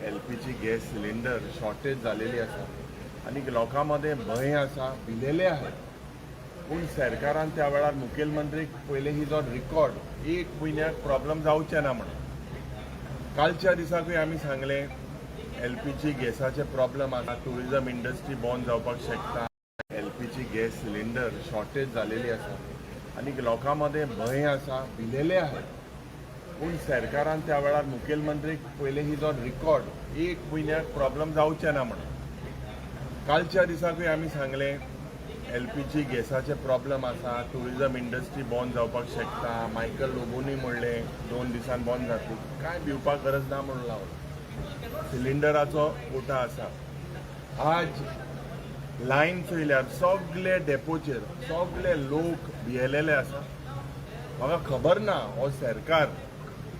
LPG gas cylinder shortage जालेली आसा आनी लोकां मदें भंय आसा, भिलेले आहात. पूण सरकारान त्या वेळार मुखेलमंत्रीक पयलें ही जो रिकॉर्ड एक म्हयन्याक प्रॉब्लम जावचें ना म्हणून. कालच्या दिसाकूय आमी सांगलें एलपीजी गॅसाचे प्रॉब्लम आसा, टुरिजम इंडस्ट्री बंद जावपाक शकता. एलपीजी गॅस सिलिंडर शॉर्टेज जालेली आसा आनी लोकां मदें भंय आसा, भिलेले आहात. पूण सरकारान त्या वेळार मुखेलमंत्रीक पयलें ही जो रिकॉर्ड एक म्हयन्याक प्रॉब्लम जावचें ना म्हणून. कालच्या दिसाकूय आमी सांगलें एलपीजी गॅसाचे प्रॉब्लम आसा, टुरिजम इंडस्ट्री बंद जावपाक शकता. मायकल लोबोनी म्हणलें 2 दिसान बंद जातली, कांय भिवपाक गरज ना म्हणून लावलो. सिलिंडराचो कोटा आसा. आज लायन चोयल्यार सगळे डेपोचेर सगळे लोक भियेलेले आसा. म्हाका खबर ना हो सरकार,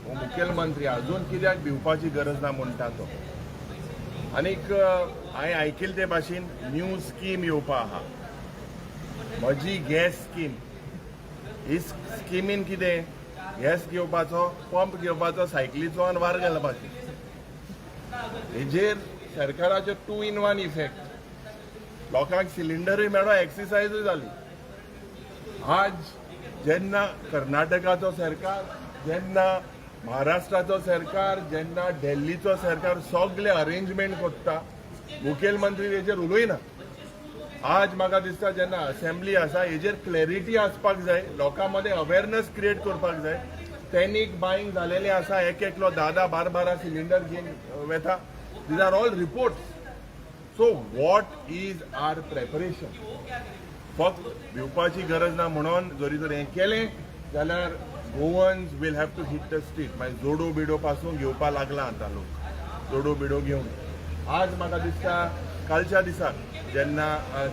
हो मुखेलमंत्री अजून कित्याक भिवपाची गरज ना म्हणटा तो. आनीक हांवें आयकिल्ले ते भाशेन न्यू स्कीम येवपा आहा, म्हजी गॅस स्कीम. ही स्किमीन कितें गॅस घेवपाचो, पंप घेवपाचो, सायकलीचो आनी वार घालपाचो. हेजेर सरकाराचो 2 in 1 effect. लोकांक सिलिंडरूय मेळो, एक्सरसायजूय जाली. आज जेन्ना कर्नाटकाचो सरकार, जेन्ना महाराष्ट्राचो सरकार, जेन्ना दिल्लीचो सरकार सगळे अरेंजमेंट करता, मुखेलमंत्री हेजेर उलयना. आज म्हाका दिसता जेन्ना असेंब्ली आसा हेजेर क्लॅरिटी आसपाक जाय, लोकां मदें अवेरनस क्रिएट करपाक जाय. पॅनीक बायिंग जालेलें आसा, एक एकलो 10 10 12 12 सिलिंडर घेवन वेता. These are all reports. So what is our preparation? फक्त भिवपाची गरज ना म्हणून जरी जर हें केलें जाल्यार Goans will have to hit the street. मागीर जोडो बिडो पासून घेवपा लागला आतां लोक जोडो बिडो घेवन. आज म्हाका दिसता कालच्या दिसाक जेन्ना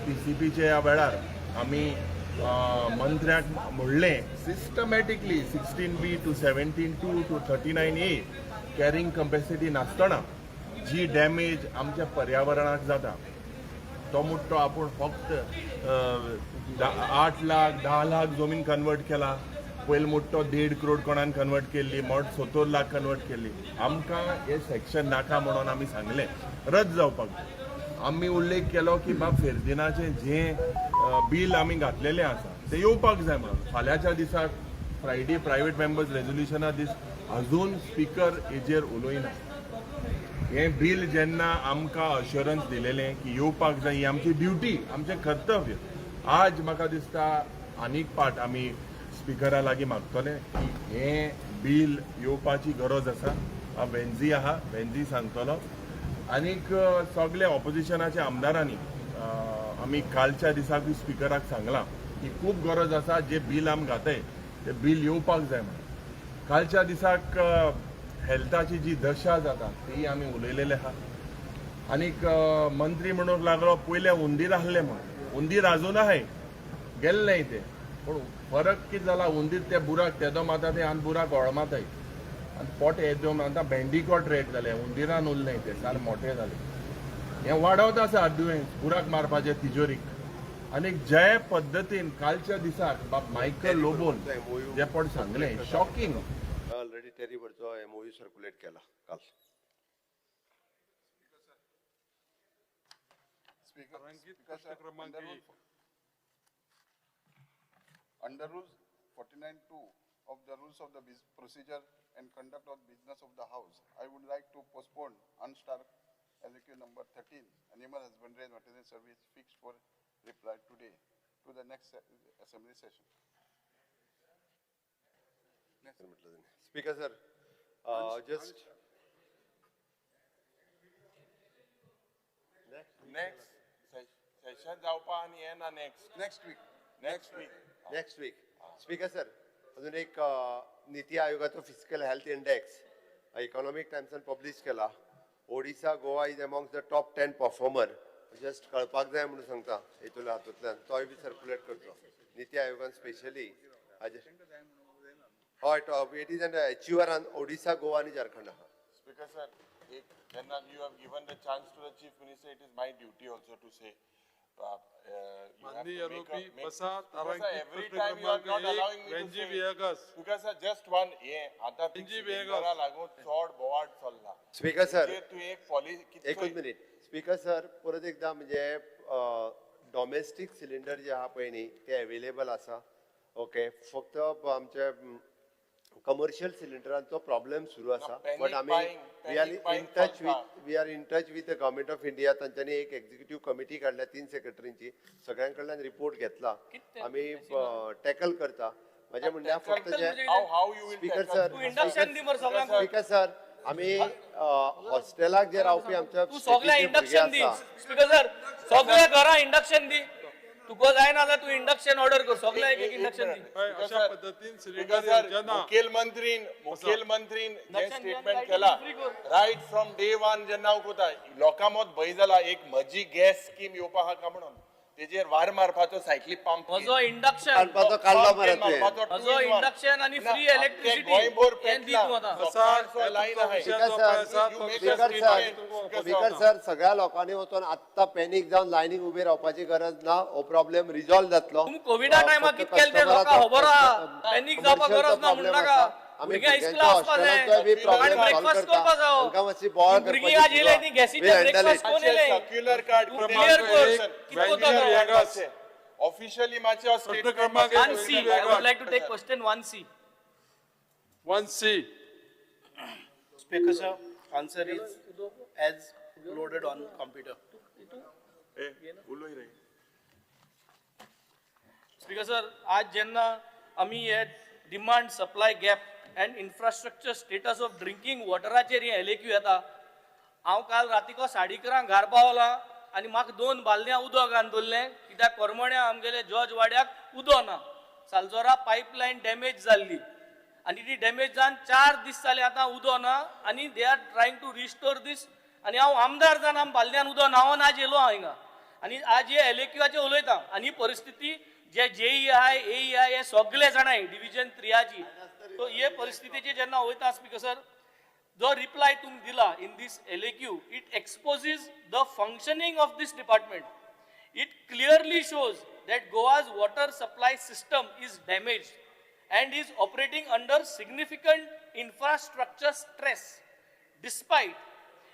टीसीपीच्या वेळार आमी मंत्र्याक म्हणलें systematically 16B to 17(2) to 39A carrying capacity नासतना जी डॅमेज आमच्या पर्यावरणाक जाता, तो मुट्टो आपूण फक्त 8 लाख 10 लाख जमीन कन्वर्ट केला. पयलो मुट्टो 1.5 करोड कोणान कन्वर्ट केल्ली, मोट 70 लाख कन्वर्ट केल्ली. आमकां हे सेक्शन नाका म्हणून आमी सांगलें, रद्द जावपाक जाय. आमी उल्लेख केलो की बाब फेर्दिनाचें जें बील आमी घातलेलें आसा तें येवपाक जाय म्हणून. फाल्यांच्या दिसाक फ्रायडे प्रायवेट मेंबर्स रेजोल्युशना दीस, अजून स्पिकर हेजेर उलयना. हें बील जेन्ना आमकां अश्योरन्स दिलेलें की येवपाक जाय, ही आमची ड्युटी, आमचें कर्तव्य. आज म्हाका दिसता आनीक पाट आमी स्पिकरा लागीं मागतले की हें बील येवपाची गरज आसा. हांव वेन्झी आहा, वेन्झी सांगतलो. आनीक सगळे ऑपोजिशनाच्या आमदारांनी आमी कालच्या दिसाकूय स्पिकराक सांगलां की खूब गरज आसा, जे बील आमी घाताय ते बील येवपाक जाय म्हणून. कालच्या दिसाक हेल्थाची जी दशा जाता ती आमी उलयलेले आहा. आनीक मंत्री म्हणूंक लागलो पयले हुंदीर आहले म्हणून. हुंदीर आजून आहाय, गेल्ले ते, पूण फरक कितें जाला, हुंदीर ते बुराक तेदो मारता ते आनी बुराक माताय आनी पोट येदो आतां बँडिकॉट रेट जाले, हुंदिरान उरलें ते सार मोठे जाले. हें वाडत आसा दुयेंस बुराक मारपाचें तिजोरीक. आनी जे पद्दतीन कालच्या दिसाक बाब मायकल लोबोन जे पण सांगलें, शॉकिंग. ऑलरेडी टेरीवरचो एमओयू सर्क्युलेट केला काल. Speaker, तारांकित Speaker, प्रश्न sir, क्रमांक under 1. Under Rules 49(2) of the Rules of the Procedure and Conduct of Business of the House, I would like to postpone unstarred LAQ number 13, Animal Husbandry and Veterinary Service, fixed for reply today, to the next assembly session. म्हटलं speaker sir, just next session जावपा आनी हें ना next Next week. Next week. Next week. Speaker sir, अजून एक नीती आयोगाचो fiscal health index economic टायम्सान पब्लिश केला. Odisha, Goa is amongst the top 10 performer. Just कळपाक जाय म्हणून सांगता हितून हातूंतल्यान तोय बी सर्क्युलेट करचो नीती आयोगान स्पेशली हाजेर. हय, top it is an achiever on Odisha, Goa आनी झारखंड आहा. Speaker sir, एक जेन्ना you have given the chance to the Chief Minister, it is my duty also to say. माननीय आरोपी बसा तारांकित एव्हरी प्रश्न टाइम you are क्रमांक not एक अलाउइंग मी वेंजी टू विएगास. तुका सर जस्ट वन हे आता वेंजी विएगास. लागून चड बोवाट चल्ला. स्पीकर सर, म्हणजे तूं एक पॉलिसी एकूच मिनीट. स्पीकर सर, परत एकदा म्हणजे डॉमेस्टीक सिलिंडर जे आहा पळय न्ही ते अवेलेबल आसा. ओके, फक्त आमचे कमर्शियल सिलिंडरांचो प्रॉब्लेम सुरू आसा. panic but आमी buying, we are panic buying in touch चलता. With we are in touch with the government of India. तांच्यांनी एक एक्झिक्युटीव कमिटी काडल्या 3 सेक्रेटरींची, सगळ्यां कडल्यान रिपोर्ट घेतला, आमी टॅकल करता. म्हजें म्हणणें फक्त जे how you will speaker sir, तूं इंडक्शन दी मरे सगळ्यांक. स्पीकर सर, आमी हॉस्टेलाक जे रावपी आमच्या तूं सगळ्या स्टेटीचे भुरगे इंडक्शन दी. आसा. स्पीकर सर, सगळ्या घरां इंडक्शन दी. तुका जायना जाल्यार तूं इंडक्शन ऑर्डर कर, सगळ्या एक एक इंडक्शन दी. हय, अशा पद्दतीन सिलिंडर येवचे ना. मुखेलमंत्रीन जे इंडक्शन स्टेटमेंट दी, केला फ्री कर. रायट फ्रॉम डे वन जेन्ना हांव कोता लोकां मत भंय जाला एक म्हजी गॅस स्कीम येवपा आहा काय म्हणून तेजेर वार मारपाचो सायकली पंप म्हजो इंडक्शन काडपाचो काडलो मरे तुवें. म्हजो इंडक्शन आनी फ्री इलेक्ट्रिसिटी हें दी तूं आतां. बसा, लायन तुमचो आहे. विशय स्पीकर जो सर, पळय आसा, तो You make a speaker विशय सर, statement. Speaker sir, सगळ्या लोकांनी वचून आत्तां पॅनीक जावन लायनीक उबे रावपाची गरज ना. हो प्रॉब्लेम रिजॉल्व जातलो. तुमी कोविडा टायमार फक्त कित केलें तें लोकांक कस्टमराचो खबर आहा. पॅनीक जावपाक commercial गरज ना problem म्हणनाका. आसा. आमी भुरग्यां इस्कुला वचपा जाय. बी आनी प्रॉब्लेम सॉल्व ब्रेकफास्ट करता. करपा जावो. तांकां मातशी बोवाळ भुरगीं आज येयले ती गॅसीचेर ब्रेकफास्ट कोण येयले? सर्क्युलर कार्ड तूं क्लियर कर. कित कोता तो? विएगास. ऑफिशियली मातशें प्रश्न क्रमांक एक, 1C. I would like to take question 1C. 1C. Speaker sir, answer is as loaded on computer. उलय रे. स्पीकर सर, आज जेन्ना आमी हे demand supply gap and infrastructure status of drinking वॉटराचेर हे एलएक्यू येता. हांव काल रातीको 11:30 घार पावलां आनी म्हाका 2 बालद्यां उदक घालून दवरलें कित्याक करमण्या आमगेले जॉर्ज वाड्याक उदक ना. सालजोरा पायपलायन डॅमेज जाल्ली आनी ती डॅमेज जावन 4 दीस जाले आतां उदक ना आनी they are trying to restore this. आनी हांव आमदार जावन आम बालद्यान उदक नावन आज येयलो हांव हिंगा आनी आज हे एलएक्यूचेर उलयता. आनी ही परिस्थिती जे जेईआय एईआय हे सगळे जाणाय डिविजन 3 सो हे परिस्थितीचे जेन्ना वयता स्पीकर सर, जो रिप्लाय तुमी दिला in this LAQ, it exposes the functioning of this department. It clearly shows that Goa's water supply system is damage and is operating under significant infrastructure stress. Despite,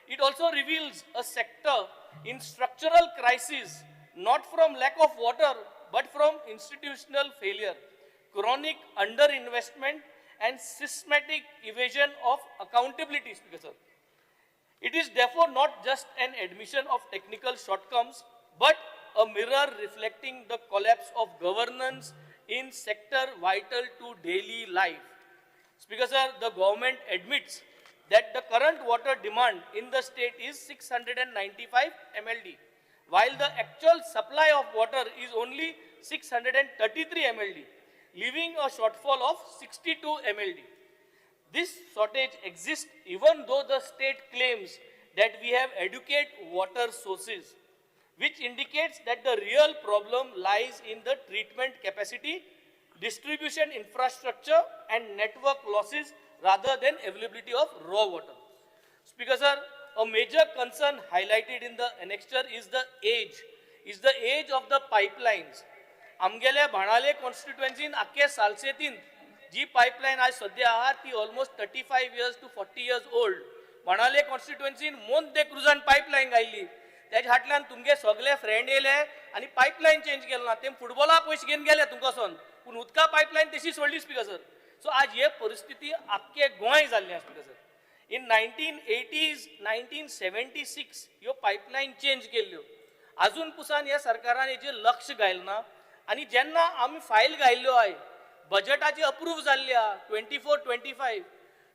it also reveals a sector in structural crisis, not from lack of water, but from institutional failure, chronic underinvestment, and systematic evasion of accountability, Speaker sir. It is therefore not just an admission of technical shortcomings, but a mirror reflecting the collapse of governance in sector vital to daily life. Speaker sir, the government admits that the current water demand in the state is 695 MLD, while the actual supply of water is only 633 MLD, leaving a shortfall of 62 MLD. This shortage exists even though the state claims that we have adequate water sources, which indicates that the real problem lies in the treatment capacity, distribution infrastructure and network losses rather than availability of raw water. Speaker sir, a major concern highlighted in the annexure is the age of the pipelines. आमगेले बाणाले कॉन्स्टिट्युएन्सीन आख्खे सालसेतीन जी pipeline आज सद्या आहा ती almost 35 years to 40 years old. Benaulim कॉन्स्टिट्युएन्सीन मोंत de क्रुजान pipeline घायल्ली, तेज्या फाटल्यान तुमगे सगळे फ्रेंड येयले आनी पायपलायन चेंज केली ना. ते फुटबॉला पयशे घेवन गेले तुमकां, पूण उदका पायपलायन तशी सोडली स्पीकर सर. सो आज हे परिस्थिती आख्खे गोंय जाल्ली आहा स्पीकर सर. इन 1980s 1976 ह्यो पायपलायन चेंज केल्ल्यो, आजून पुसान ह्या सरकारान हेजेर लक्ष घायलें ना. आनी जेन्ना आमी फायल घायल्ल्यो आहाय बजटाची अप्रूव जाल्ली आहा 24-25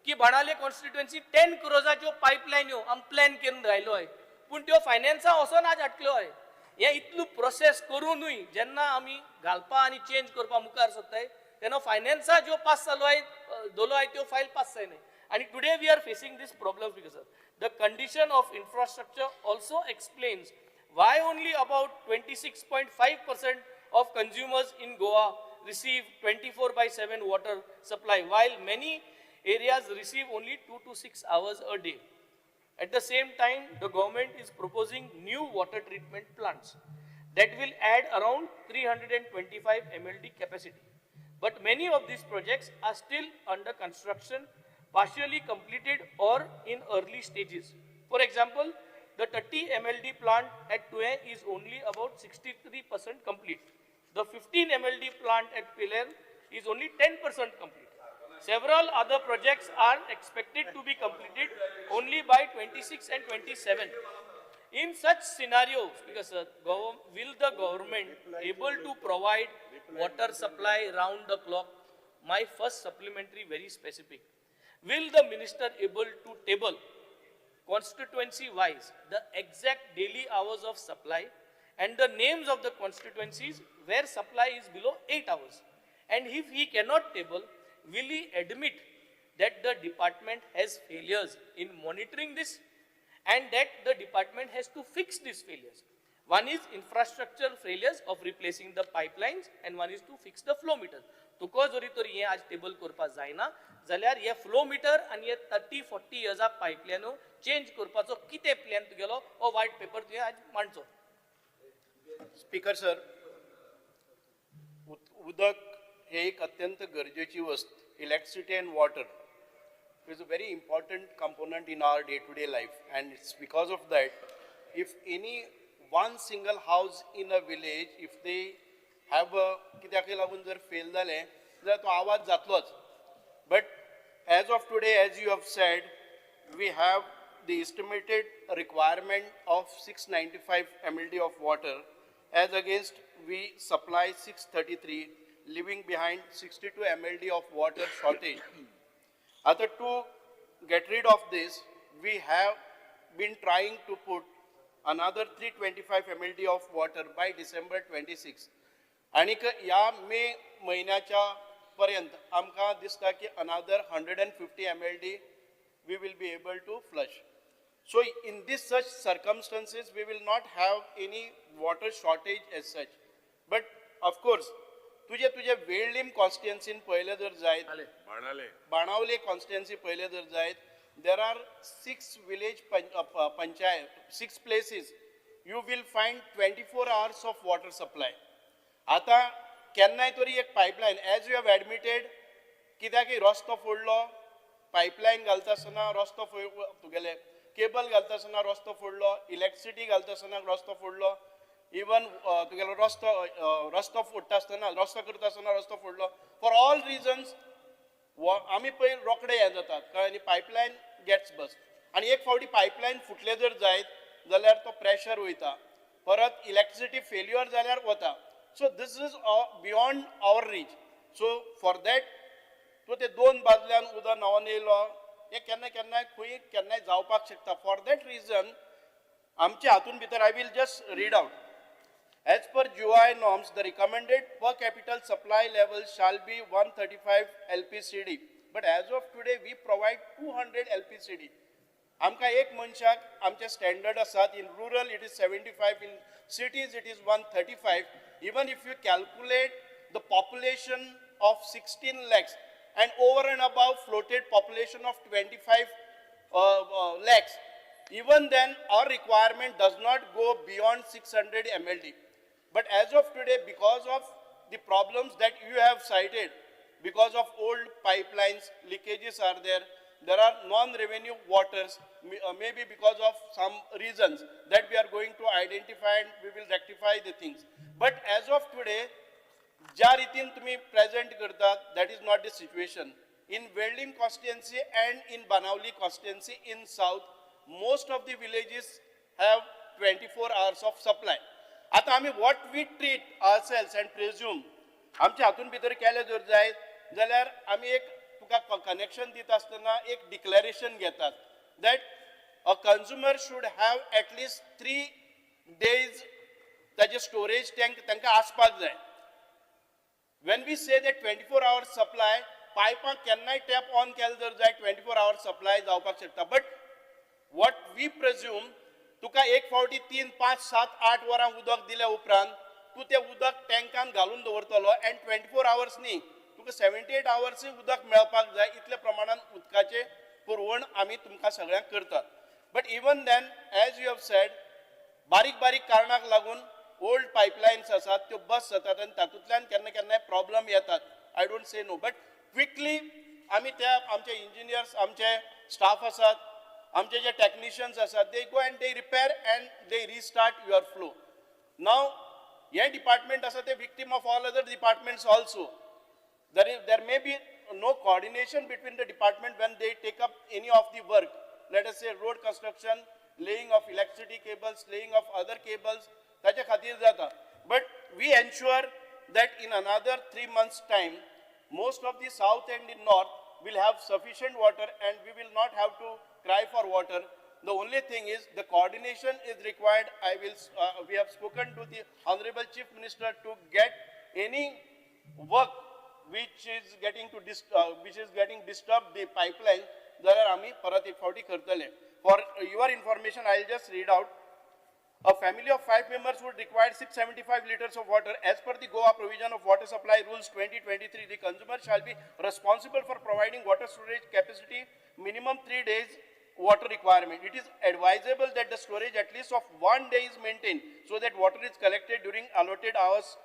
की बाणाले कॉन्स्टिट्युएन्सी 10 क्रोजाच्यो पायपलायन्यो आमी प्लॅन करून घायल्यो आहाय, पूण त्यो फायनान्सा वचोन आज आटक्यो आहाय. हें इतलो प्रोसेस करुनूय जेन्ना आमी घालपा आनी चेंज करपा मुखार सोदताय तेन्ना फायनान्सा ज्यो पास जालो आहाय दोलो आहाय त्यो फायल पास जायनाय. आनी today we are facing this problem because the condition of infrastructure also explains why only about 26.5% of consumers in Goa receive 24/7 water supply, while many areas receive only 2 to 6 hours a day. At the same time, the government is proposing new water treatment plants That will add around 325 MLD capacity. But many of these projects are still under construction, partially completed or in early stages. For example, the 30 MLD plant at Tuem is only about 63% complete. The 15 MLD plant at Pilerne is only 10% complete. Several other projects are expected to be completed only by 26 and 27. In such scenarios, because will the government able to provide water supply round the clock? My first supplementary, very specific. Will the minister able to table constituency wise the exact daily hours of supply and the names of the constituencies where supply is below 8 hours? And if he cannot table, will he admit that the department has failures in monitoring this and that the department has to fix these failures? One is infrastructure failures of replacing the pipelines and one is to fix the flow meter. तुका जरी तर हे आज table करपाक जायना जाल्यार हे flow metre आनी हे 30-40 इयर्सा पायपलायनो चेंज करपाचो कितें प्लॅन तुगेलो हो वायट पेपर तुवें आज मांडचो. स्पीकर सर, उदक हे एक अत्यंत गरजेची वस्त. Electricity and water is a very important component in our day to day life, and it's because of that if any one single house in a village if they have a कित्याकय लागून जर fail जालें जाल्यार तो आवाज जातलोच. But as of today, as you have said, we have the estimated requirement of 695 MLD of water, as against we supply 633, leaving behind 62 MLD of water shortage. Other to get rid of this, we have been trying to put another 325 MLD of water by December 26. आणीक ह्या मे म्हयन्याच्या पर्यंत आमकां दिसता की another 150 MLD we will be able to flush. So in this such circumstances, we will not have any water shortage as such. But of course, तुजे तुजे वेळलीम कॉन्स्टिट्युएन्सीन पळयलें जर जायत, बाणाले बाणावले कॉन्स्टिट्युएन्सी पळयलें जर जायत, there are 6 village panchayat, 6 places you will find 24 hours of water supply. आतां केन्नाय तरी एक pipeline, as you have admitted, कित्याक रस्तो फोडलो, पायपलायन घालता आसतना रस्तो, तुगेले केबल घालता आसतना रस्तो फोडलो, इलेक्ट्रिसिटी घालता आसतना रस्तो फोडलो, इवन तुगेलो रस्तो रस्तो फोडटा आसतना, रस्तो करता आसतना रस्तो फोडलो. फॉर ऑल रिजन्स आमी पळय रोखडे हें जातात, कळ्ळें न्ही, पायपलायन गेट्स बस्ट. आनी एक फावटी पायपलायन फुटलें जर जायत जाल्यार तो प्रेशर वयता, परत इलेक्ट्रिसिटी फेल्युअर जाल्यार वता. So this is beyond our reach. So for that तूं ते दोन बाजल्यान उदक न्हांवन येयलो, हें केन्ना केन्नाय खंय केन्नाय जावपाक शकता. फॉर that reason आमच्या हातून भितर I will just read out. As per GOI norms, the recommended per capita supply level shall be 135 LPCD. But as of today, we provide 200 LPCD. आमकां एक मनशाक आमचे स्टँडर्ड आसात. In rural it is 75, in cities it is 135. Even if you calculate the population of 16 lakhs and over and above floated population of 25 lakhs, even then our requirement does not go beyond 600 MLD. But as of today, because of the problems that you have cited, because of old pipelines, leakages are there, there are non-revenue waters, maybe because of some reasons that we are going to identify and we will rectify the things. But as of today, ज्या रितीन तुम्ही present करतात, that is not the situation. In Velim constituency and in Benaulim constituency in south, most of the villages have 24 hours of supply. आतां आमी what we treat ourselves and presume, आमच्या हातून भितर केलें जर जायत जाल्यार आमी एक तुका कनेक्शन दिता आसतना एक डिक्लेरेशन घेतात that a consumer should have at least 3 days ताजे स्टोरेज टँक तांकां आसपाक जाय. When we say that 24 hour supply, पायपां केन्नाय टॅप ऑन केलें जर जाय 24 our supply जावपाक शकता. बट what we presume, तुका एक फावटी 3, 5, 7, 8 वरां उदक दिल्या उपरांत तूं तें उदक टँकान घालून दवरतलो एंड 24 आवर्स न्ही, तुका 78 आवर्सूय उदक मेळपाक जाय. इतल्या प्रमाणान उदकाचें पुरवण आमी तुमकां सगळ्यांक करतात. But even then, as you have said, बारीक बारीक कारणाक लागून ओल्ड पायपलायन्स आसात त्यो बस जातात आनी तातूंतल्यान केन्ना केन्नाय प्रॉब्लम येतात. I don't say no, but quickly आमी त्या आमचे इंजिनियर्स, आमचे स्टाफ आसात, आमचे जे टॅक्निशियन्स आसात, they go and they repair and they restart your flow. Now हें डिपार्टमेंट आसा ते victim of all other departments also. There may be no coordination between the department when they take up any of the work. Let us say road construction, laying of electricity cables, laying of other cables, ताच्या खातीर जाता. But we ensure that in another 3 months time, most of the south and the north will have sufficient water and we will not have to cry for water. The only thing is the coordination is required. We have spoken to the Honorable Chief Minister to get any work which is getting to which is getting disturbed the pipeline, जाल्यार आमी परत एक फावटी करतले. For your information, I will just read out. A family of 5 members would require 675 liters of water. As per the Goa provision of Water Supply Rules 2023, the consumer shall be responsible for providing water storage capacity minimum 3 days water requirement. It is advisable that the storage at least of 1 day is maintained so that water is collected during allotted hours.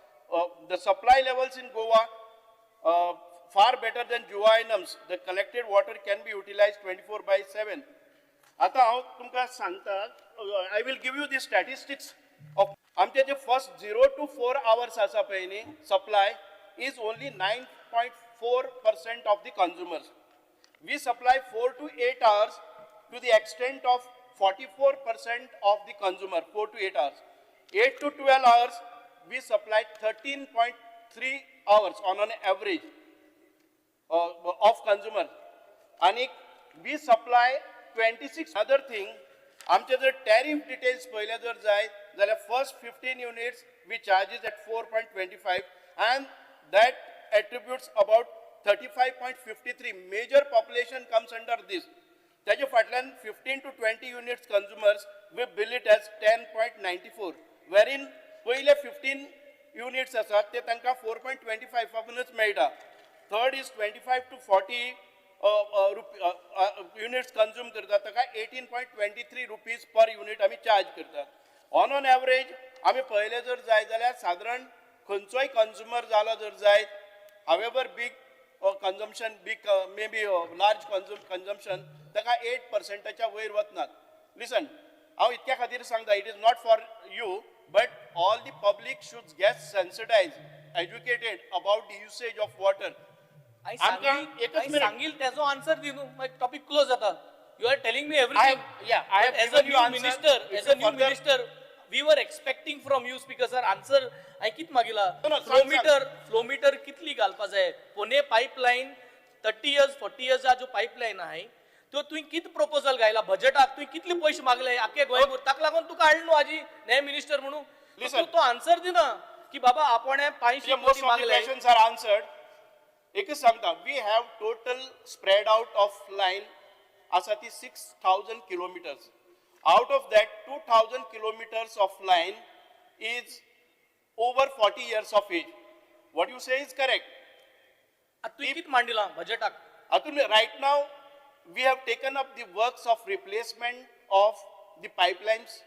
The supply levels in Goa far better than Juvainums. The collected water can be utilized 24/7. आता हांव तुमकां सांगता, I will give you the statistics of आमचे जे first 0 to 4 hours आसा पळय न्ही, supply is only 9.4% of the consumers. We supply 4 to 8 hours to the extent of 44% of the consumer, 4 to 8 hours. 8 to 12 hours, we supply 13.3 hours on an average of consumer. And we supply 26. Other thing, आमचे जर tariff details पळयले जर जाय जाल्यार first 15 units we charges at 4.25 and that attributes about 35.53. Major population comes under this. ताजे फाटल्यान 15 to 20 units consumers we bill it as 10.94, wherein पयले 15 units आसात ते तांकां 4.25 मेळटा. Third is 25 to 40 units consume करतात ताका 18.23 rupees per unit आमी चार्ज करतात. ऑन ऑन एवरेज आमी पळयलें जर जाय जाल्यार सादारण खंयचोय कंज्युमर जालो जर जायत, however big consumption, big may be large consumption, ताका 8%च्या वयर वचनात. लिसन, हांव इतक्या खातीर सांगता, it is not for you but all the public should get sensitize, educated about the usage of water. सांगील त्याचो आन्सर दी न्हू, मागीर टॉपीक क्लोज जाता. You are telling me everything. As a new minister, as a new minister, we were expecting from you, speaker sir, answer. हांवें कितें मागिला? Flowmeter, flowmeter कितली घालपा जाय? पोने पायपलायन 30 years 40 years ज्यो पायपलायन आहाय त्यो तुवें कितें प्रपोजल घायला बजेटाक? तुवें कितले पयशे मागले आख्खे गोंयभर? ताका लागून तुका हाडलो न्हू आजी नये मिनिस्टर म्हणून. तूं तो आन्सर दिना की बाबा आपणे 500 कोटी मागले. Questions are answered. एकच सांगता, we have total spread out of line आसा ती 6,000 kilometers. Out of that 2,000 kilometers of line is over 40 years of age. What you say is correct. तुवें कितें मांडिलां बजेटाक? हातूंत right now we have taken up the works of replacement of the pipelines.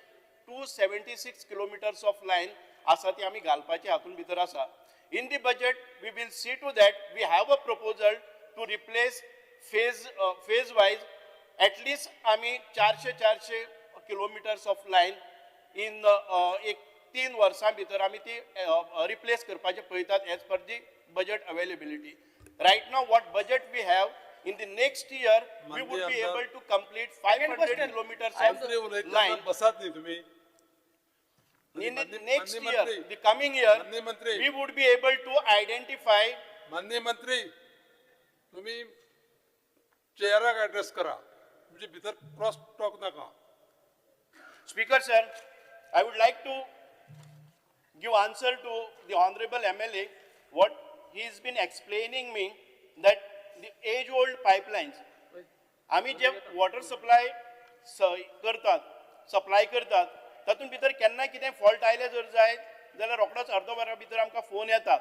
276 kilometers of line आसा ती आमी घालपाची हातूंत भितर आसा. In the budget, we will see to that we have a proposal to replace phase wise. At least आमी 400 kilometers of line in एक 3 वर्सां भितर आमी ती रिप्लेस करपाचें पळयतात as per the budget availability. Right now, what budget we have in the next year, we would be able to complete 500 kilometers of line. बसात न्ही तुम्ही. In the next year, the coming year, we would be able to identify. माननीय मंत्री, तुम्ही चेअराक address करा, म्हणजे भितर cross talk नाका. Speaker sir, I would like to give answer to the honorable MLA what he has been explaining me that the age old pipelines. आमी जे water supply करतात, supply करतात, तातूंत भितर केन्ना कितें फॉल्ट आयलें जर जायत जाल्यार रोखडोच अर्द वरा भितर आमकां फोन येता,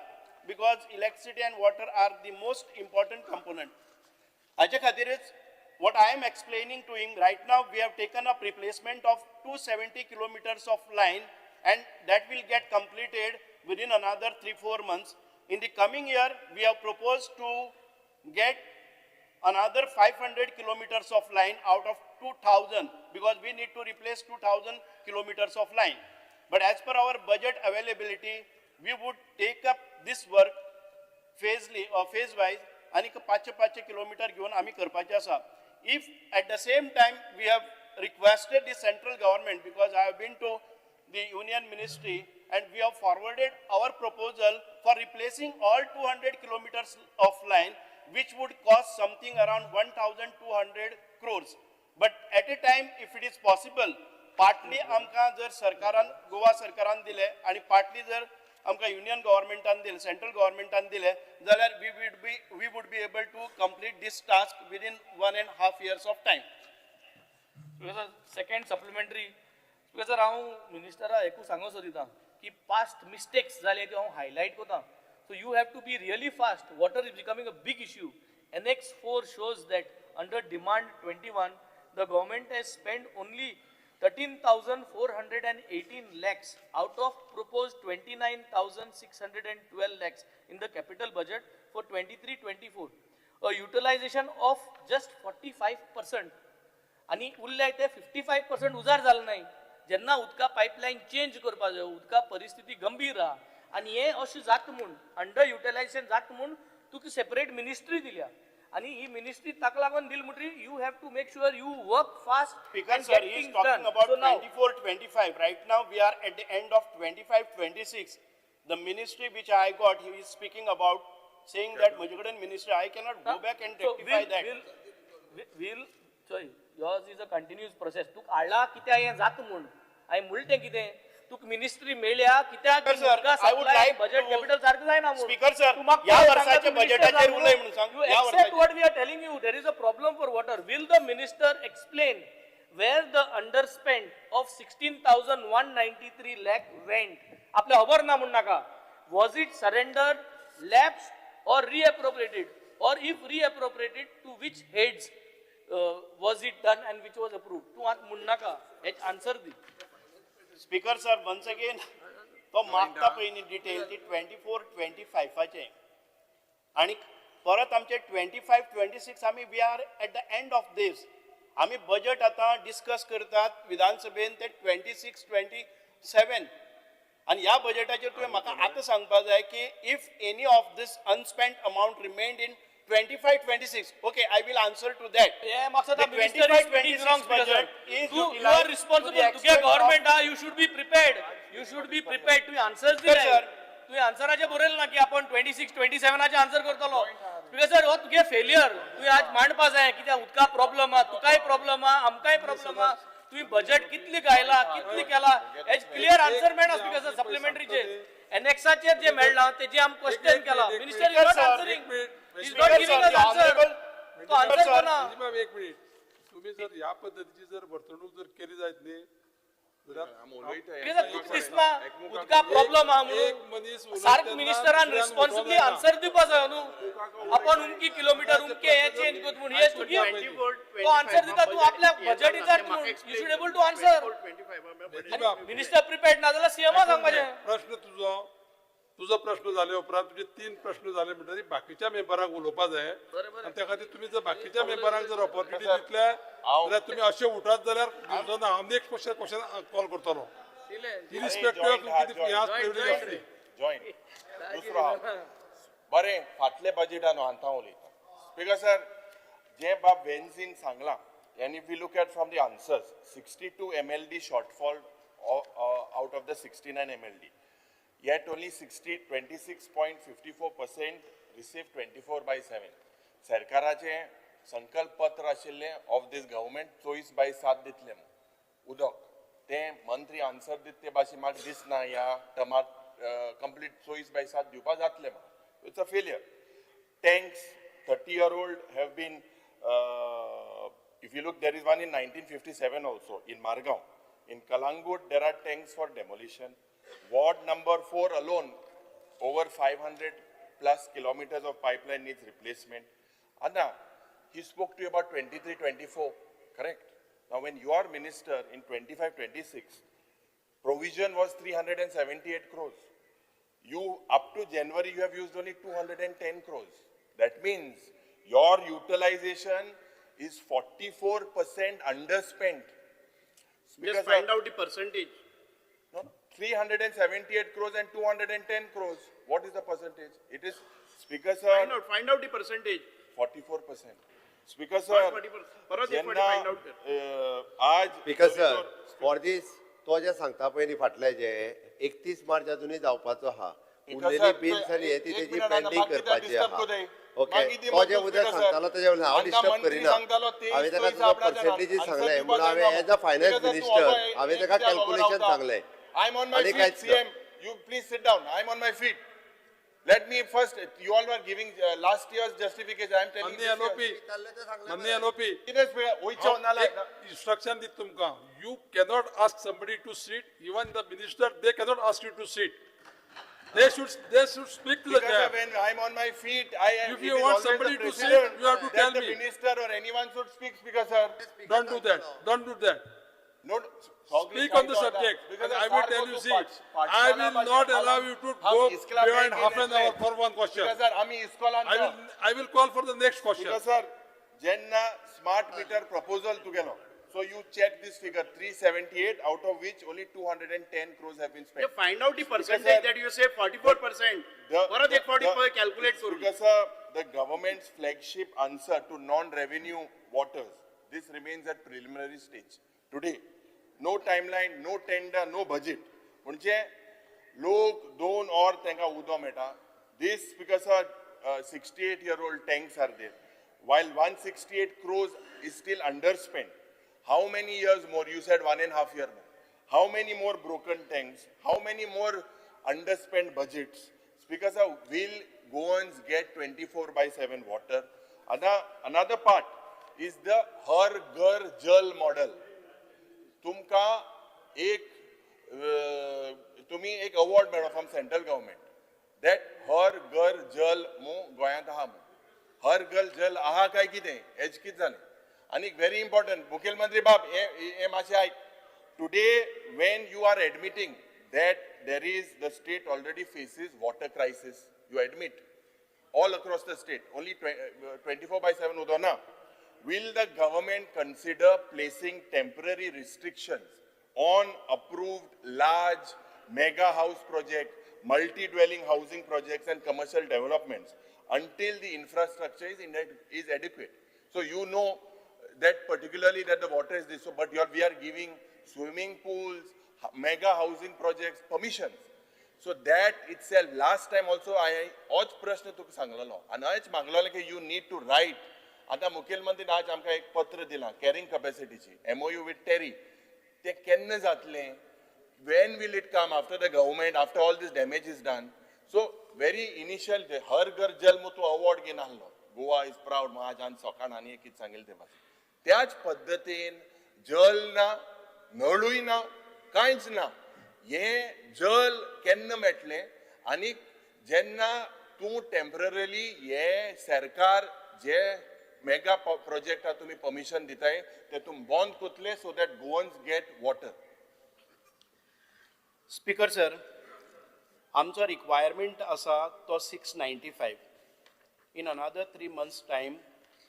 because electricity and water are the most important component. हाचे खातीरच what I am explaining to him right now, we have taken up replacement of 270 kilometers of line and that will get completed within another 3-4 months. In the coming year, we have proposed to get another 500 kilometers of line out of 2,000, because we need to replace 2,000 kilometers of line. But as per our budget availability, we would take up this work phasely or phase wise, आनी 5-5 kilometre घेवन आमी करपाचें आसा. If at the same time we have requested the central government, because I have been to the union ministry and we have forwarded our proposal for replacing all 200 kilometers of line, which would cost something around 1,200 crores. But at a time, if it is possible, partly आमकां जर सरकारान, गोवा सरकारान दिले आनी partly जर आमकां union गव्हर्मेंटान दिले, central गव्हर्मेंटान दिले जाल्यार we would be able to complete this task within 1.5 years of time. Second supplementary. Sir, हांव मिनिस्टरा एकूच सांगूंक सोदिता की पास्ट मिस्टेक्स जाले त्यो हांव हायलायट करता. So you have to be really fast. Water is becoming a big issue. Annex 4 shows that under demand 21, the government has spent only 13,418 lakhs out of proposed 29,612 lakhs in the capital budget for 23-24. A utilization of just 45%. आनी उरले ते 55% उजार जाले नाही. जेन्ना उदका pipeline change करपा जाय, उदका परिस्थिती गंभीर आहा आनी हें अशें जाता म्हूण, अंडर युटिलायझेशन जाता म्हूण तुका सेपरेट मिनिस्ट्री दिल्या आनी ही मिनिस्ट्री ताका लागून दिली म्हणटकीर you have to make sure you work fast. Speaker sir, he is talking about 24-25. Right now we are at the end of 25-26. The ministry which I got, he is speaking about, saying that म्हजे कडेन ministry, I cannot go back and rectify that. Will चोय, yours is a continuous process. तुका हाडला कित्याक हें जाता म्हूण, हांवें म्हणलें तें कितें, तुका मिनिस्ट्री मेळ्ळ्या कित्याक बजेट कॅपिटल सारकें जायना म्हूण. स्पीकर सर, ह्या वर्साच्या बजेटाचेर उलय म्हणून सांग. You accept what we are telling you. There is a problem for water. Will the minister explain where the underspend of 16,193 lakh went? आपल्या खबर ना म्हूण नाका. Was it surrendered, lapsed or reappropriated? Or if reappropriated, to which heads was it done and which was approved? तूं आतां म्हूण नाका, हेच answer the. Speaker sir, once again तो मागता पळय न्ही डिटेल ती 24-25 आनी परत आमचे 25-26 आमी we are at the end of this. आमी बजेट आतां डिस्कस करतात विधानसभेन ते 26-27 आनी ह्या बजेटाचेर तुवें म्हाका आतां सांगपा जाय की if any of this unspent amount remained in 25-26, okay, I will answer to that. Yeah, Maksad, the minister is speaking wrong, 25-26 budget is you are responsible. To get government, you should be prepared. You should be prepared to answer the sir. तुवें आन्सराचें बरयलें ना की आपण 26-27 answer करतलो. Because sir, हो तुगे failure. तुवें आज मांडपा जाय कित्याक उदका प्रॉब्लम आहा, तुकाय प्रॉब्लम आहा, आमकांय प्रॉब्लम आहा. तुवें बजेट कितली गायला, कितली केला, हेच क्लियर आन्सर मेळना स्पीकर सर. सप्लिमेंटरीचेर एनेक्साचेर जे मेळ्ळा तेजे आमी क्वेश्चन केला. Minister is not answering. Is not giving us answer. तो आन्सर करना. एक मिनिट, तुम्ही जर ह्या पद्दतीची जर वर्तणूक जर केली जायत न्ही जाल्यार दिसना उदका प्रॉब्लम आहा म्हणून सारक मिनिस्टरान रिस्पॉन्सिबली आन्सर दिवपा जाय न्हू. आपण उमकी किलोमिटर उमके हे चेंज करत म्हूण हे तुगे तो आन्सर दिता. तूं आपल्या बजेटीचार म्हूण you should able to answer. Minister prepared ना जाल्यार सीएमा सांगपाचें. प्रश्न तुजो तुजो प्रश्न जाले उपरांत तुजे 3 प्रश्न जाले म्हणटकीर बाकीच्या मेंबरांक उलोवपा जाय आनी त्या खातीर तुमी जर बाकीच्या मेंबरांक जर ऑपॉर्च्युनिटी दितले जाल्यार तुमी अशें उठात जाल्यार दिवचो ना. हांव नेक्स्ट क्वेश्चन कॉल करतलो. इरिस्पेक्टिव ऑफ कितें ह्या प्रिविलेज आसली. जॉयंट दुसरो हांव बरें फाटले बजेटान आतां उलयता. स्पीकर सर, जे बाब वेन्झीन सांगलां and if you look at from the answers, 62 MLD shortfall out of the 69 MLD. Yet only 26.54% received 24/7. सरकाराचे संकल्प पत्र आशिल्लें ऑफ this government 24/7 दितलें उदक. तें मंत्री आन्सर दित ते भाशेन म्हाका दिसना ह्या टर्मार कंप्लीट 24/7 दिवपा जातलें म्हाका. It's a failure. Tanks 30-year-old have been, if you look, there is one in 1957 also in Margao. In Kalangut there are tanks for demolition. Ward number 4 alone, over 500 plus kilometers of pipeline needs replacement. Anna, he spoke to you about 23-24, correct? Now when you are minister in 25-26, Provision was 378 crores. You, up to January, you have used only 210 crores. That means your utilization is 44% underspent. Just find out the percentage. No, 378 crores and 210 crores. What is the percentage? It is, Speaker sir. Find out the percentage. 44%. Speaker sir, परत एक फावटी find out कर. आज speaker sir, for दीस तो जे सांगता पळय न्ही फाटले जे 31 मार्च अजुनूय जावपाचो आहा, उरलेली बिल्स आनी हे ती तेजी पेंडींग करपाची आहा. ओके, तो जे उद्या सांगतालो तेजे वयल्यान हांव डिस्टर्ब करिना. हांवें ताका तुजो पर्सेंटेजीस सांगलें म्हणून हांवें एज अ फायनान्स मिनिस्टर हांवें ताका कॅल्कुलेशन सांगलें. I am on my आनी फीट कांयच ना. CM, you please sit down. I am on my feet. Let me first, you all are giving last year's justification. I am telling माननीय LOP, माननीय LOP, instruction दित तुमकां, you cannot ask somebody to sit, even the minister they cannot ask you to sit. They should speak to the Because chair. When I'm on my feet, I am. If you want somebody to sit, you have to that tell the me. Minister or anyone should speak, Speaker sir. Don't do that. Don't do that. No, Speak on the subject, and I will tell you, see, I will not allow you to go beyond half an hour for one question. Speaker sir, आमी इस्कॉलान I will call for the next question. Speaker sir, जेन्ना smart meter proposal तुगेलो, so you check this figure 378, out of which only 210 crores have been spent. Find out the percentage that you say 44%. परत एक फावटी पळय calculate करून. Because sir, the government's flagship answer to non-revenue waters, this remains at preliminary stage. Today, no timeline, no tender, no budget. म्हणजे लोक 2 और तांकां उदक मेळटा. This because sir, 68-year-old tanks are there. While 168 crores is still underspent. How many years more? You said 1.5 year more. How many more broken tanks? How many more underspent budgets? Speaker sir, will Goans get 24/7 water? Another part is the Har Ghar Jal model. तुमका एक तुम्ही एक award मेळो from central government that Har Ghar Jal मू गोंयांत आहा मू. हर घर जल आहा काय कितें हेच कितें जालें. आनी व्हेरी इम्पॉर्टंट, मुखेलमंत्री बाब हे मातशें आयक. Today when you are admitting that there is the state already faces water crisis, you admit all across the state, only 24/7 उदो ना. Will the government consider placing temporary restrictions on approved large mega house project, multi-dwelling housing projects and commercial developments until the infrastructure is adequate? So you know that particularly that the water is this, so, but we are giving swimming pools, mega housing projects permissions. So that itself, last time also I होच प्रश्न तुका सांगलेलो आनी हांवेंच मागलेलें की you need to write. आतां मुखेलमंत्रीन आज आमकां एक पत्र दिलां कॅरिंग कपॅसिटीची, MOU with TERI. तें केन्ना जातलें? When will it come after the government, after all this damage is done? So very initial, Har Ghar Jal मू तूं अवॉर्ड घेवन आहलो, गोवा is proud. आज आनी सकाळ आनी एक कितें सांगिल्लें ते भाशेन त्याच पद्दतीन जल ना, नळूय ना, कांयच ना. हें जल केन्ना मेळटलें? आनी जेन्ना तूं टेम्पररीली हे सरकार जे मेगा प्रोजेक्टाक तुमी परमिशन दिताय ते तूं बंद करतले so that Goans get water. Speaker sir, आमचो रिक्वायरमेंट आसा तो 695. In another 3 months time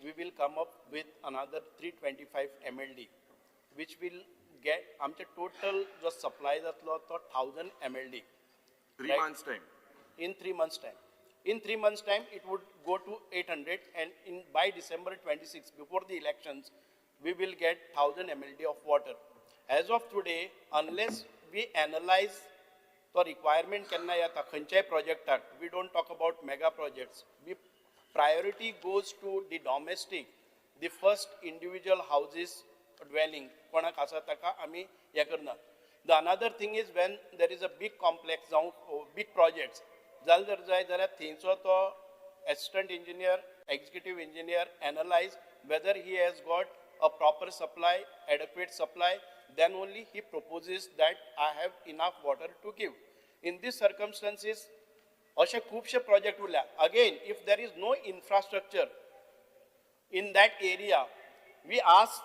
we will come up with another 325 MLD, which will get आमचे टोटल जो सप्लाय जातलो तो 1000 MLD. 3 months time. In 3 months time. In 3 months time, it would go to 800, and in by December 26, before the elections, we will get 1000 MLD of water. As of today, unless we analyze the requirement केन्ना येता खंयच्याय प्रोजेक्टाक, we don't talk about mega projects. We priority goes to the domestic, the first individual houses dwelling कोणाक आसा ताका आमी हें करना. The another thing is when there is a big complex जावं big projects जालें जर जाय जाल्यार थंयचो तो assistant engineer, executive engineer analyze whether he has got a proper supply, adequate supply, then only he proposes that I have enough water to give. In these circumstances, अशे खुबशे project उरल्या. Again, if there is no infrastructure in that area, we ask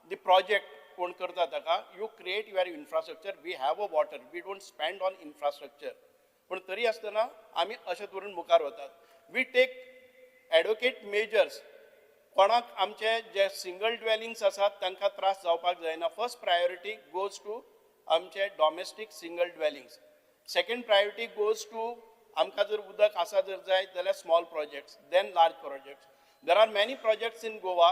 the project कोण करता ताका you create your infrastructure. We have a water, we don't spend on infrastructure. पूण तरी आसतना आमी अशें धरून मुखार वतात. We take advocate measures. कोणाक आमचे जे सिंगल ड्वेलिंग्स आसात तांकां त्रास जावपाक जायना. फर्स्ट प्रायोरिटी गोज टू आमचे domestic single dwellings. Second priority goes to आमकां जर उदक आसा जर जाय जाल्यार small projects, then large projects. There are many projects in Goa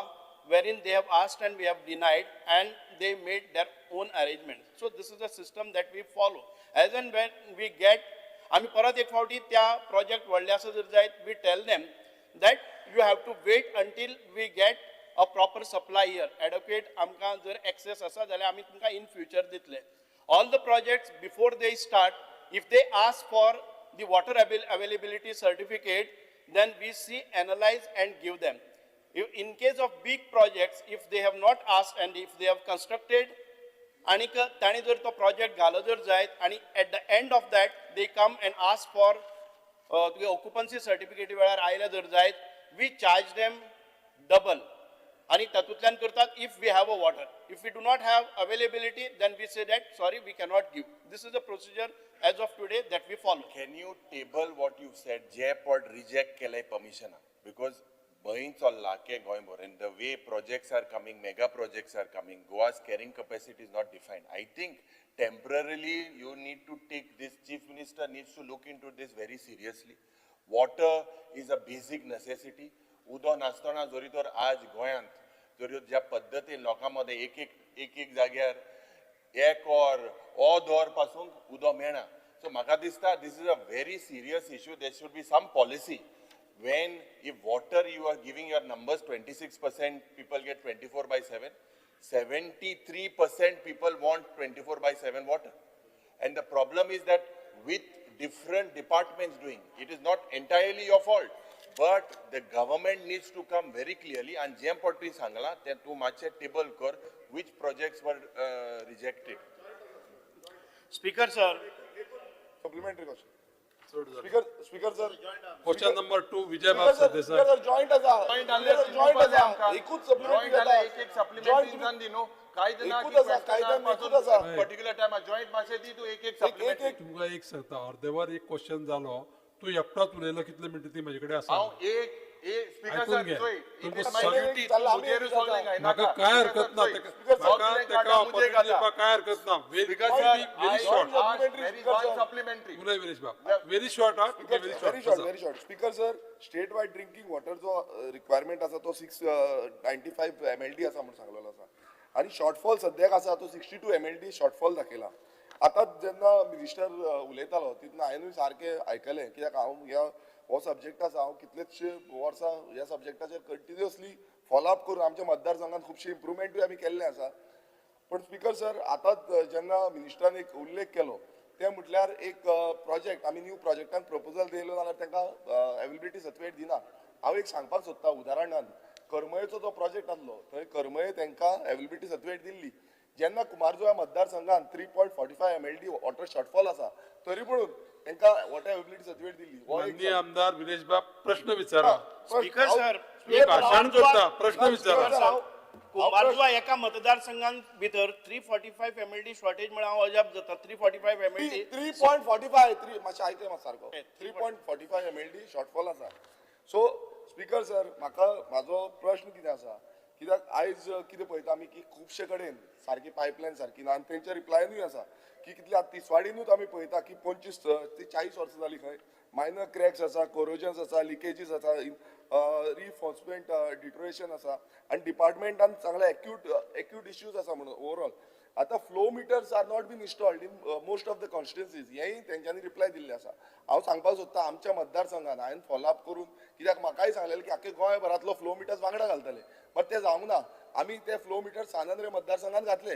wherein they have asked and we have denied and they made their own arrangement. So this is a system that we follow. As and when we get, आमी परत एक फावटी त्या project व्हडले आसा जर जायत, we tell them that you have to wait until we get a proper supply here. Adequate आमकां जर एक्सेस आसा जाल्यार आमी तुमकां इन फ्युचर दितले. All the projects before they start, if they ask for the water availability certificate, then we see, analyze and give them. In case of big projects, if they have not asked and if they have constructed, आनीक तांणी जर तो project घालो जर जायत आनी at the end of that they come and ask for तुगे occupancy सर्टिफिकेटी वेळार आयले जर जायत, we charge them double. आनी तातूंतल्यान करतात if we have a water. If we do not have availability, then we say that sorry, we cannot give. This is a procedure as of today that we follow. Can you table what you said जे पट reject केले परमिशना? Because भंय चल्ला K गोंयभर and the way projects are coming, mega projects are coming, Goa's carrying capacity is not defined. I think temporarily you need to take this, chief minister needs to look into this very seriously. Water is a basic necessity. उदो नासतना जरी तर आज गोंयांत जरी ज्या पद्दतीन लोकां मदें एक एक एक एक जाग्यार एक वर अर्द वर पासून उदक मेळना. सो म्हाका दिसता this is a very serious issue. There should be some policy when if water you are giving your numbers, 26% people get 24/7, 73% people want 24/7 water. And the problem is that with different departments doing, it is not entirely your fault, but the government needs to come very clearly. And जें पट तुवें सांगलां तें तूं मातशें table कर, which projects were rejected. Speaker sir, supplementary question. Speaker sir, question number 2 Vijay Bab Sardesai. Speaker sir, joint आसा. Joint आसा, एकूच सप्लिमेंटरी. जॉयंट जाल्यार एक एक सप्लिमेंटरी जावन दी न्हू, कांयच ना. एकूच आसा, कांय एकूच आसा. पर्टिक्युलर टायमार जॉयंट मातशें दी तूं एक एक सप्लिमेंटरी. तुमकां एक सांगता, अर्देवर एक क्वेश्चन जालो, तूं एकटोच उलयलो कितले मिनटां ती म्हजे कडेन आसा. हांव एक एक स्पीकर आयकून सर घे. चोय, तुमकां मुजेर सगळें घायनाका. म्हाका कांय हरकत ना, म्हाका तेका ऑपॉर्च्युनिटी दिवपाक कांय हरकत ना. Speaker very sir, very short. Supplementary. उलय विरेश बाब, व्हेरी शॉर्ट. हा, very very short. Short, very short. Speaker sir, state wide drinking water जो रिक्वायरमेंट आसा तो 695 MLD आसा म्हणून सांगलेलो आसा, आनी शॉर्टफॉल सद्याक आसा तो 62 MLD shortfall दाखयला. आतां जेन्ना मिनिस्टर उलयतालो तितून हांवेंनूय सारकें आयकलें, कित्याक हांव ह्या हो सब्जेक्ट आसा, हांव कितलेशे वर्सां ह्या सब्जेक्टाचेर कंटिन्युअसली फॉलोअप करून आमच्या मतदारसंघात खुबशे इम्प्रुवमेंटूय आमी केल्ले आसा. पण स्पीकर सर, आतां जेन्ना मिनिस्टरान एक उल्लेख केलो ते म्हटल्यार एक प्रोजेक्ट आमी न्यू प्रोजेक्टान प्रपोजल दिलो जाल्यार तांकां एवेलेबिलिटी सर्टिफिकेट दिना. हांव एक सांगपाक सोदता, उदाहरणान करमळेचो जो प्रोजेक्ट आसलो थंय करमळे तांकां एवेलेबिलिटी सर्टिफिकेट दिल्ली. जेन्ना कुमारजुव्या मतदारसंघात 3.45 MLD water shortfall आसा तरी पूण तांकां वॉटर एवेलेबिलिटी सर्टिफिकेट दिल्ली. माननीय आमदार विरेश बाब प्रश्न विचारा. स्पीकर सर, मी भाशण करता, प्रश्न विचारा. कुमारजुवा एका मतदारसंघात भितर 345 MLD shortage म्हळ्यार हांव अजाप जाता. 345 MLD, 3.45, three मातशें आयकय मात सारको, 3.45 MLD shortfall आसा. सो स्पीकर सर, म्हाका म्हाजो प्रश्न कितें आसा, कित्याक आयज कितें पळयता आमी की खुबशे कडेन सारकी पायपलायन सारकी ना, आनी तेंच्या रिप्लायनूय आसा की कितले आतां तिसवाडीनूच आमी पळयता की 25 ते 40 वर्सां जालीं खंय मायनर क्रॅक्स आसा, कोरोजन्स आसा, लिकेजीस आसा, रिफोर्समेंट डिटोरेशन आसा, आनी डिपार्टमेंटान चांगले एक्यूट इश्यूज आसा म्हणून ओवरऑल. आतां flow meters are not been installed in most of the constituencies, हेंय तेंच्यांनी रिप्लाय दिल्लें आसा. हांव सांगपाक सोदता आमच्या मतदारसंघान हांवें फॉलोअप करून, कित्याक म्हाकाय सांगलेलें की आख्खे गोंयभरांतलो फ्लो मिटर्स वांगडा घालतले, बट तें जावंक ना. आमी ते फ्लो मिटर्स सान आंद्रे मतदारसंघान घातले,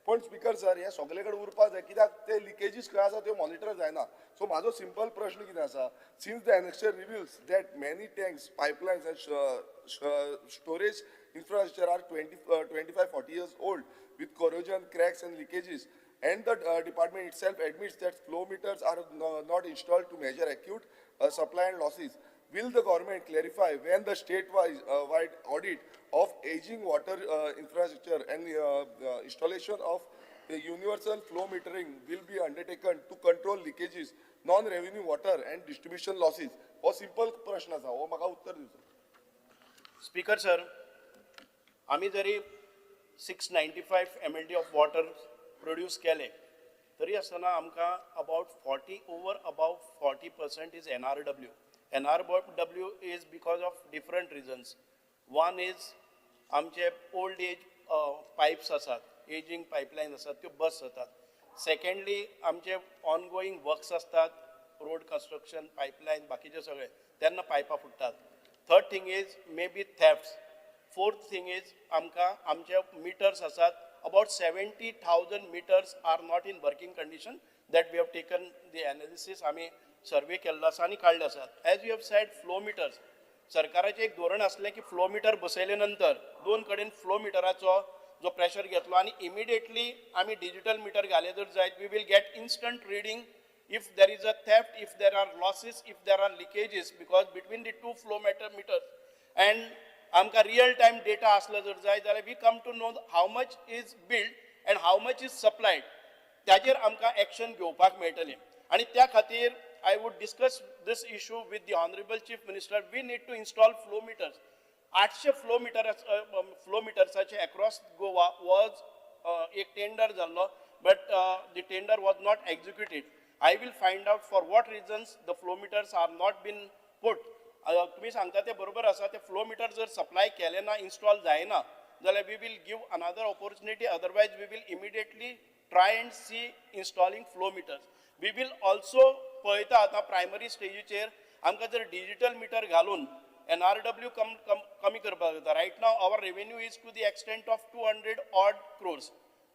पण स्पीकर सर हे सगळे कडेन उरपाक जाय, कित्याक ते लिकेजीस खंय आसा त्यो मॉनिटर जायना. सो म्हाजो सिंपल प्रश्न कितें आसा, since the annexure reveals that many tanks, pipelines and storage infrastructure are 25, 40 years old with corrosion, cracks and leakages, and the department itself admits that flow meters are not installed to measure acute supply and losses. Will the government clarify when the state-wide wide audit of aging water infrastructure and installation of the universal flow metering will be undertaken to control leakages, non-revenue water and distribution losses? हो simple प्रश्न आसा, हो म्हाका उत्तर दिवचो. Speaker sir, आमी जरी 695 MLD of water produce केले तरी आसतना आमकां about 40 over about 40% is NRW. NRW is because of different reasons. One is आमचे ओल्ड एज पायप्स आसात, एजींग पायपलायन आसात, त्यो बस जातात. सेकंडली आमचे ऑनगोईंग वर्क्स आसतात, रोड कन्स्ट्रक्शन, पायपलायन, बाकीचे सगळे, तेन्ना पायपां फुट्टात. Third thing is may be thefts. Fourth thing is आमकां आमचे मिटर्स आसात, about 70,000 meters are not in working condition that we have taken the analysis. आमी सर्वे केल्लो आसा आनी काडले आसात. As you have said, flow meters, सरकाराचें एक धोरण आसलें की फ्लो मिटर बसयले नंतर दोन कडेन फ्लो मिटराचो जो प्रेशर घेतलो आनी इमिडिएटली आमी डिजिटल मिटर घाले जर जायत, we will get instant reading if there is a theft, if there are losses, if there are leakages, because between the two flow meters and आमकां रियल टायम डेटा आसलो जर जाय जाल्यार we come to know how much is billed and how much is supplied. ताजेर आमकां action घेवपाक मेळटलें आनी त्या खातीर I would discuss this issue with the honourable chief minister. We need to install flow meters. 800 flow मिटर्साचे across Goa was एक tender जाल्लो, but the tender was not executed. I will find out for what reasons the flow meters are not been put. तुमी सांगता ते बरोबर आसा. ते flow metre जर supply केले ना, इन्स्टॉल जायना जाल्यार we will give another opportunity, otherwise we will immediately try and see installing flow meters. We will also पळयता आतां प्रायमरी स्टेजीचेर आमकां जर डिजिटल मिटर घालून NRW कमी करपाक जाता. Right now our revenue is to the extent of 200 odd crores.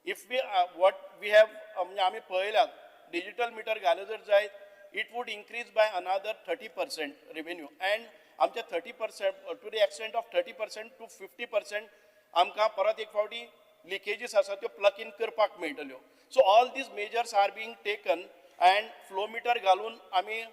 If we what we have, म्हणजे आमी पळयल्यात, डिजिटल मिटर घाले जर जायत, it would increase by another 30% revenue and आमच्या 30% to the extent of 30% to 50% आमकां परत एक फावटी लिकेजीस आसा त्यो प्लग इन करपाक मेळटल्यो. So all these measures are being taken and flow meter घालून आमी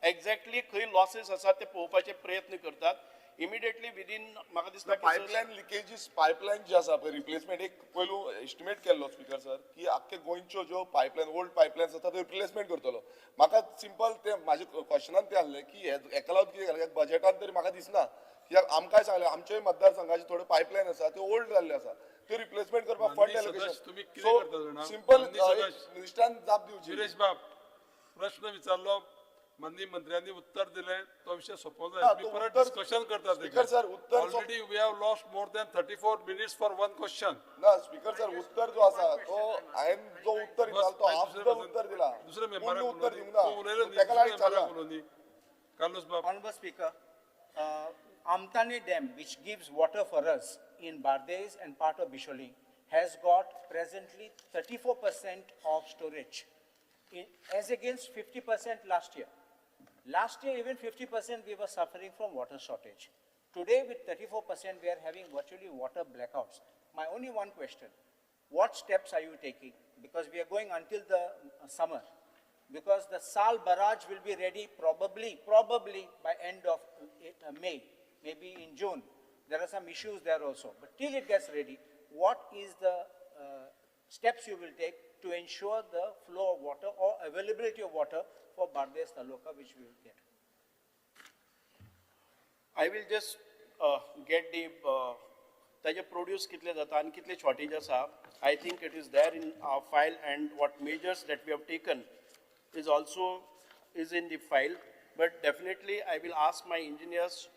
एक्झॅक्टली खंय लॉसीस आसात ते पळोवपाचे प्रयत्न करतात. इमिडिएटली विदीन म्हाका दिसता की पायपलायन लिकेजीस, पायपलायन जी आसा पळय, रिप्लेसमेंट एक पयलू एस्टिमेट केल्लो स्पीकर सर की आख्खे गोंयच्यो ज्यो पायपलायन, ओल्ड पायपलायन्स आसा त्यो रिप्लेसमेंट करतलो. म्हाका सिंपल ते म्हाजे क्वेश्चनान तें आहलें की हेका लागून कितें केलें? बजेटान तरी म्हाका दिसना, कित्याक आमकांय सांगलें आमच्याय मतदारसंघाचे थोडे पायपलायन आसा त्यो ओल्ड जाल्ले आसा, त्यो रिप्लेसमेंट करपाक फंड माननीय एलोकेशन. सदस्य, तुमी कितें करता जाणा? सिंपल माननीय सदस्य. मिनिस्टरान जाप दिवची. गिरीश बाब, प्रश्न विचारलो, माननीय मंत्र्यांनी उत्तर दिलें, तो विशय सोंपो जाय. ना, तुमी तो परत उत्तर- डिस्कशन करतात. स्पीकर सर, उत्तर already we have lost more than 34 minutes for one question. ना स्पीकर सर, उत्तर जो आसा तो हांवें जो उत्तर दिला तो हाफ उत्तर दिला, दुसरे पूर्ण मेंबराक उत्तर दिवंक ना. उलयलो न्ही, ताका लागून दुसऱ्या विचारला. मेंबराक उलोवनी. कार्लोस बाब. Honorable Speaker, Amtani Dam, which gives water for us in Bardez and part of Bisholi, has got presently 34% of storage, as against 50% last year. Last year, even 50% we were suffering from water shortage. Today, with 34%, we are having virtually water blackouts. My only one question, what steps are you taking? Because we are going until the summer. Because the Sal barrage will be ready probably by end of May, maybe in June. There are some issues there also. But till it gets ready, what is the steps you will take to ensure the flow of water or availability of water for Bardez Taluka, which we will get? I will just get the ताजे produce कितले जाता आनी कितले shortage आसा. I think it is there in our file and what measures that we have taken is also is in the file, but definitely I will ask my engineers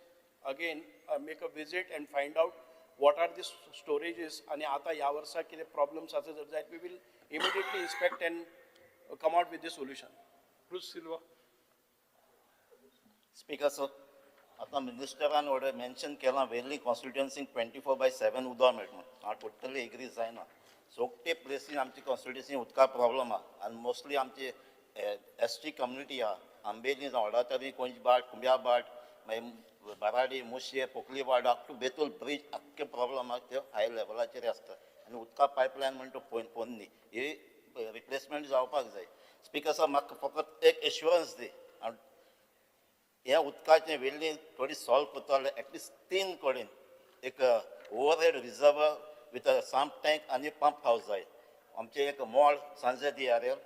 again, make a visit and find out what are the storages आनी आतां ह्या वर्सा कितें problems आसा जर जायत, we will immediately inspect and come out with the solution. Cruz Silva. Speaker sir, आतां मिनिस्टरान order mention केलां वेर्ली कॉन्स्टिट्युएन्सीक 24/7 उदक मेळटा म्हूण. हांव टोटली एग्री जायना. सोगटे प्लेसीन आमची कॉन्स्टिट्युएन्सीन उदका प्रॉब्लम आहा आनी मोस्टली आमची एस टी कम्युनिटी आहा, आंबेली जावं वडातारी, कोंचभाट, कुंब्याभाट, मागीर बाराडी, मुशे, पोकलीवाड, अप टू बेतूल ब्रीज आख्खे प्रॉब्लम आहा ते हाय लेवलाचेर आसता आनी उदका पायपलायन म्हणटा तो पोन्नी ही रिप्लेसमेंट जावपाक जाय. स्पीकर सर, म्हाका फकत एक एश्युरन्स दी. ह्या उदकाचें वेल्ली थोडी सॉल्व करता जाल्यार एटलिस्ट 3 कडेन एक overhead reservoir with a sump tank आनी पंप हावस जाय. आमचें एक मॉल सांजे दियारेल,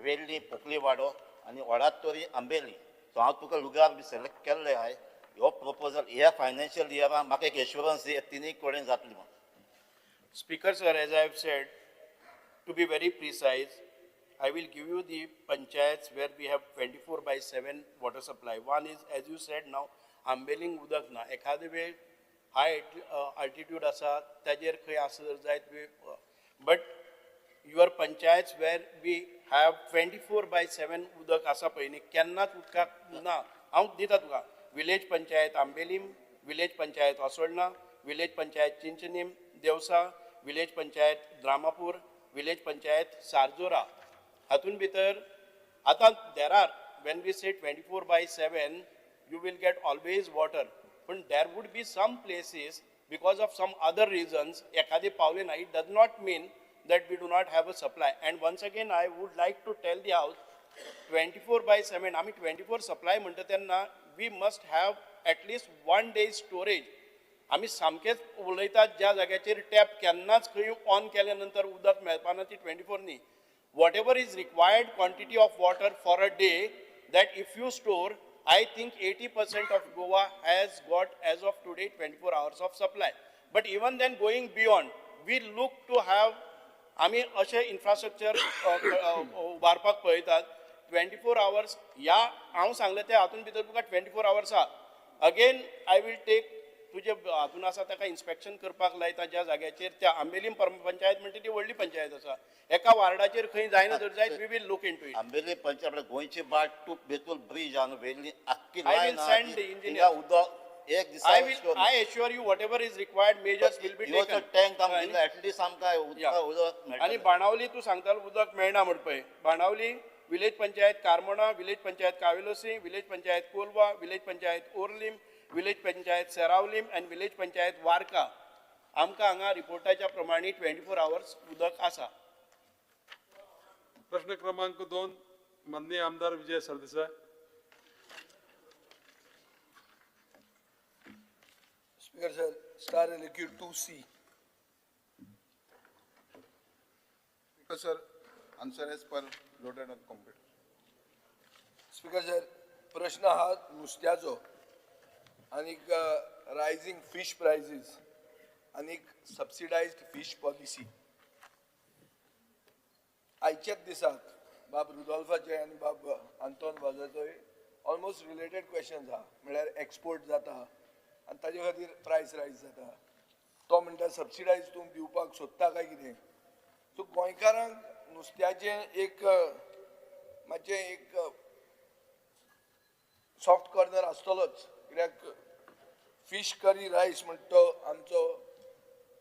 वेल्ली पोकलीवाडो आनी ओडातोरी आंबेली. सो हांव तुका लुगार बी सिलेक्ट केल्ले आहाय. हो प्रपोजल ह्या फायनान्शियल इयरान म्हाका एक एश्युरन्स दी तिनूय कडेन जातली म्हूण. Speaker sir, as I have said, to be very precise, I will give you the panchayats where we have 24/7 water supply. One is, as you said now, Ambelim उदक ना, एखादे वेळ हाय altitude आसा ताजेर खंय आसा जर जायत, but your panchayats where we have 24/7 उदक आसा पळय न्ही, केन्नाच उदकाक ना. हांव दिता तुका village panchayat Ambelim, village panchayat Assolna, village panchayat Chinchinim Devsa, village panchayat Dramapur, village panchayat Sarjora. हातून भितर आतां there are, when we say 24/7 you will get always water, पूण there would be some places because of some other reasons एखादे पावले ना. It does not mean that we do not have a supply. And once again I would like to tell the house, 24/7 आमी 24 supply म्हणटा तेन्ना we must have at least 1 day storage. आमी सामकेच उलयतात ज्या जाग्याचेर टॅप केन्नाच खंय ऑन केल्या नंतर उदक मेळपाना ती 24 न्ही. Whatever is required quantity of water for a day, that if you store, I think 80% of Goa has got as of today 24 hours of supply. But even then going beyond, we look to have, आमी अशें infrastructure उबारपाक पळयतात 24 hours. ह्या हांव सांगलें तें हातून भितर तुका 24 hours आहा. अगेन I will take तुजे हातून आसा ताका इन्स्पेक्शन करपाक लायता ज्या जाग्याचेर त्या आंबेलीम पंचायत म्हणटा ती व्हडली पंचायत आसा, एका वार्डाचेर खंय जायना जर जायत we will look into it. Ambelim panchayat आपल्या गोंयची बाट टू बेतूल ब्रीज आहा न्हू, वेल्ली आख्खी I will line आहा send ती, the engineer. थिंगा उदक एक दिसा I will, I assure you whatever is required measures will be taken. Tank आमकां दिलो एटलिस्ट आमकां उदका उदक आनी मेळटलें. बाणावली तूं सांगतालो उदक मेळना म्हण पळय, Benaulim village panchayat Carmona, village panchayat Cavelossim, village panchayat Colva, village panchayat Orlim, village panchayat Seraulim आनी विलेज पंचायत वारका. आमकां हांगा रिपोर्टाच्या प्रमाणे 24 hours उदक आसा. प्रश्न क्रमांक 2, माननीय आमदार Vijay Sardesai. Speaker sir, star LAQ 2C. Speaker sir, answer as per loaded on computer. Speaker sir, प्रश्न हा नुस्त्याचो आनीक रायझींग फिश प्रायसीस आनीक सबसिडायज्ड फिश पॉलिसी. आयच्याच दिसाक बाब रुदोल्फाचे आनी बाब आंतोन वाजाचोय ऑलमोस्ट रिलेटेड क्वेश्चन्स आहा. म्हळ्यार एक्सपोर्ट जाता आनी ताजे खातीर प्रायस रायज जाता. तो म्हणटा सबसिडायज तूं दिवपाक सोदता काय कितें. सो गोंयकारांक नुस्त्याचें एक मातशें एक सॉफ्ट कॉर्नर आसतलोच, कित्याक फिश करी रायस म्हणटा तो आमचो